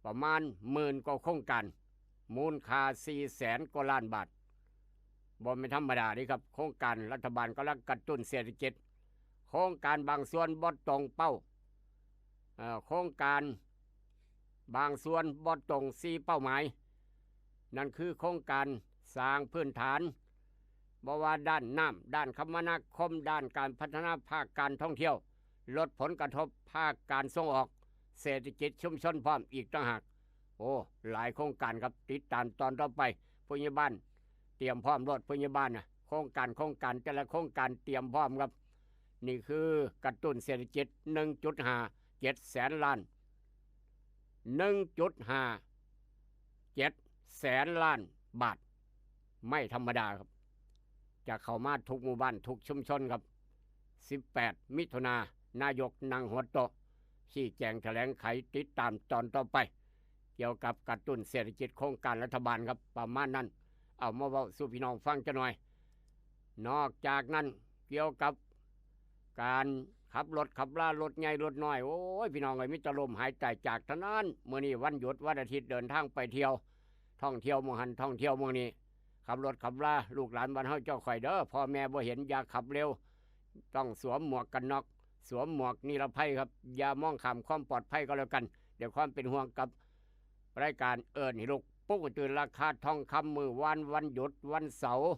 ประมาณหมื่นกว่าโครงการ มูลค่าสี่แสนกว่าล้านบาท บ่แม่นธรรมดาเด้ครับ โครงการรัฐบาลกำลังกระตุ้นเศรษฐกิจ โครงการบางส่วนบ่ตรงเป้า เอ่อ โครงการบางส่วนบ่ตรงสี่เป้าหมาย นั่นคือโครงการสร้างพื้นฐาน บ่ว่าด้านน้ำ ด้านคมนาคม ด้านการพัฒนาภาคการท่องเที่ยว ลดผลกระทบภาคการส่งออก เศรษฐกิจชุมชนพร้อมอีกต่างหาก โอ้ หลายโครงการครับ ติดตามตอนต่อไป ผู้ใหญ่บ้าน เตรียมพร้อมโลด ผู้ใหญ่บ้านนะ โครงการ โครงการ แต่ละโครงการเตรียมพร้อมครับ นี่คือกระตุ้นเศรษฐกิจ หนึ่งจุดห้าเจ็ดแสนล้าน หนึ่งจุดห้าเจ็ดแสนล้านบาท ไม่ธรรมดาครับ จะเข้ามาทุกหมู่บ้าน ทุกชุมชนครับ สิบแปด มิถุนา นายกนั่งหัวโต๊ะ ชี้แจงแถลงไข ติดตามตอนต่อไป เกี่ยวกับกระตุ้นเศรษฐกิจโครงการรัฐบาลครับ ประมาณนั้น เอามาเว้าสู่พี่น้องฟังจักหน่อย นอกจากนั้นเกี่ยวกับการขับรถขับลารถใหญ่รถน้อย โอ้ย พี่น้องเอ้ย มีแต่ล้มหายตายจากเท่านั้น มื้อนี้วันหยุดวันอาทิตย์เดินทางไปเที่ยว ท่องเที่ยวหม่องหั้นท่องเที่ยวหม่องนี้ ขับรถขับลา ลูกหลานบ้านเฮาเจ้าข่อยเด้อ พ่อแม่บ่เห็นอย่าขับเร็ว ต้องสวมหมวกกันน็อก สวมหมวกนิรภัยครับ อย่ามองข้ามความปลอดภัยก็แล้วกัน ด้วยความเป็นห่วงกับรายการเอิ้นให้ลุกปลุกให้ตื่น ราคาทองคำมื้อวานวันหยุดวันเสาร์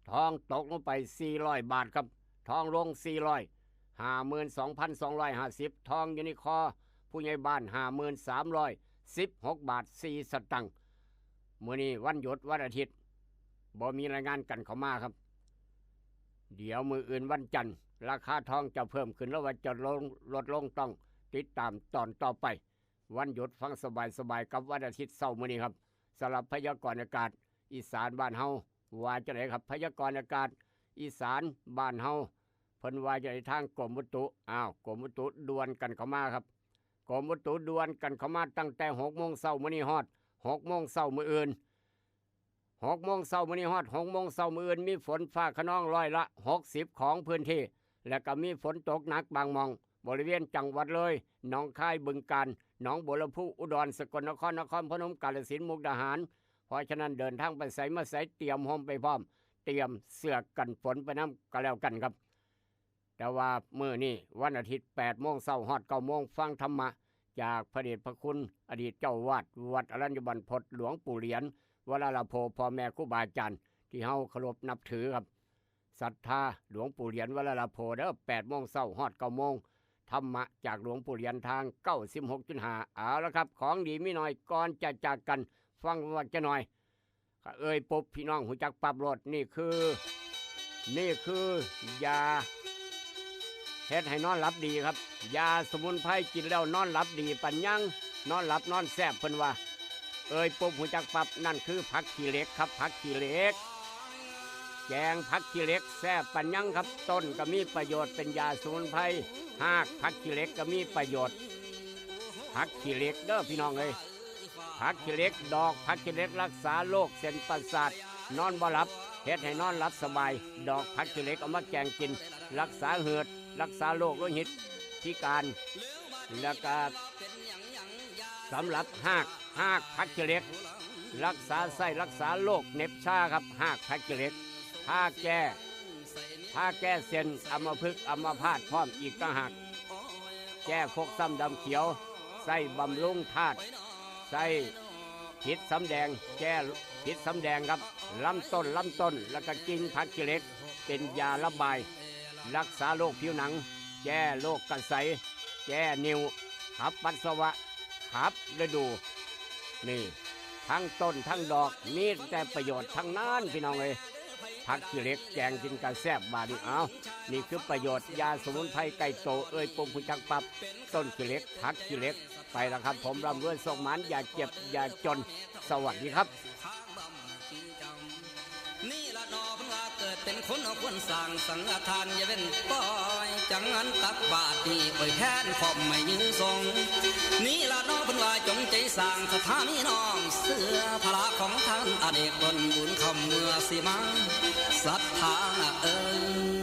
ทองตกลงไปสี่ร้อยบาทครับ ทองลงสี่ร้อย ห้าหมื่นสองพันสองร้อยห้าสิบ ทองอยู่ในคอผู้ใหญ่บ้าน ห้าหมื่นสามร้อยสิบหกบาทสี่สตางค์ มื้อนี้วันหยุดวันอาทิตย์ บ่มีรายงานกันเข้ามาครับ เดี๋ยวมื้ออื่นวันจันทร์ ราคาทองจะเพิ่มขึ้นหรือว่าจะลง ลดลง ต้องติดตามตอนต่อไป วันหยุดฟังสบายๆ กับวันอาทิตย์เช้ามื้อนี้ครับ สำหรับพยากรณ์อากาศอีสานบ้านเฮาว่าจั่งใดครับ พยากรณ์อากาศอีสานบ้านเฮา เพิ่นว่าจั่งใดทางกรมอุตุ อ้าว กรมอุตุด่วนกันเข้ามาครับ กรมอุตุด่วนกันเข้ามาตั้งแต่หกโมงเช้ามื้อนี้ฮอดหกโมงเช้ามื้ออื่น หกโมงเช้ามื้อนี้ฮอดหกโมงเช้ามื้ออื่น มีฝนฟ้าคะนองร้อยละหกสิบของพื้นที่ และก็มีฝนตกหนักบางหม่อง บริเวณจังหวัดเลย หนองคาย บึงกาฬ หนองบัวลำภู อุดร สกลนคร นครพนม กาฬสินธุ์ มุกดาหาร เพราะฉะนั้นเดินทางไปไสมาไสเตรียมร่มไปพร้อม เตรียมเสื้อกันฝนไปนำก็แล้วกันครับ แต่ว่ามื้อนี้วันอาทิตย์แปดโมงเช้าฮอดเก้าโมง ฟังธรรมะจากพระเดชพระคุณอดีตเจ้าอาวาสวัดอรัญญบรรพต หลวงปู่เหรียญ วราลาโภ พ่อแม่ครูบาอาจารย์ที่เฮาเคารพนับถือครับ ศรัทธาหลวงปู่เหรียญ วราลาโภเด้อ แปดโมงเช้าฮอดเก้าโมง ธรรมะจากหลวงปู่เหรียญทางเก้าสิบหกจุดห้า เอาละครับ ของดีมีน้อย ก่อนจะจากกัน ฟังว่าจั่งหน่อย ก็เอ่ยปุ๊บพี่น้องฮู้จักปั๊บโลด นี่คือ นี่คือยาเฮ็ดให้นอนหลับดีครับ ยาสมุนไพรกินแล้วนอนหลับดีปานหยัง นอนหลับนอนแซ่บเพิ่นว่า เอ่ยปุ๊บฮู้จักปั๊บ นั่นคือผักขี้เหล็กครับ ผักขี้เหล็ก แกงผักขี้เหล็กแซ่บปานหยังครับ ต้นก็มีประโยชน์เป็นยาสมุนไพร ฮากผักขี้เหล็กก็มีประโยชน์ ผักขี้เหล็กเด้อพี่น้องเอ้ย ผักขี้เหล็ก ดอกผักขี้เหล็กรักษาโรคเส้นประสาท นอนบ่หลับ เฮ็ดให้นอนหลับสบาย ดอกผักขี้เหล็กเอามาแกงกิน รักษาหืด รักษาโรคโลหิตพิการ แล้วก็สำหรับฮาก ฮากผักขี้เหล็ก รักษาไส้ รักษาโรคเหน็บชาครับ ฮากผักขี้เหล็ก ทาแก้ ทาแก้เส้นอัมพฤกษ์อัมพาตพร้อมอีกต่างหาก แก้ฟกช้ำดำเขียว ไส้บำรุงธาตุ ไส้พิษสำแดง แก้พิษสำแดงครับ ลำต้น ลำต้น แล้วก็กิ่งผักขี้เหล็ก เป็นยาระบาย รักษาโรคผิวหนัง แก้โรคกระใส แก้นิ่ว ขับปัสสาวะ ขับฤดู นี่ ทั้งต้นทั้งดอก มีแต่ประโยชน์ทั้งนั้นพี่น้องเอ้ย ผักขี้เหล็กแกงกินกะแซ่บบาดนี้ เอา นี่คือประโยชน์ยาสมุนไพรใกล้โต เอ่ยปุ๊บฮู้จักปั๊บ ต้นขี้เหล็ก ผักขี้เหล็ก ไปแล้วครับผม ร่ำรวยโชคหมาน อย่าเจ็บอย่าจน สวัสดีครับ นี่ละนอเพิ่นว่าเกิดเป็นคนเอาควรสร้างสังฆทานอย่าเว้นปล่อย จังหันตักบาตรนี่ปล่อยแทนขอบไม่ยืนทรง นี่ละนอเพิ่นว่าจงใจสร้างศรัทธามีน้องเสื้อพระของท่านอเนกตนบุญคำเมื่อสิมาศรัทธาเอ่ย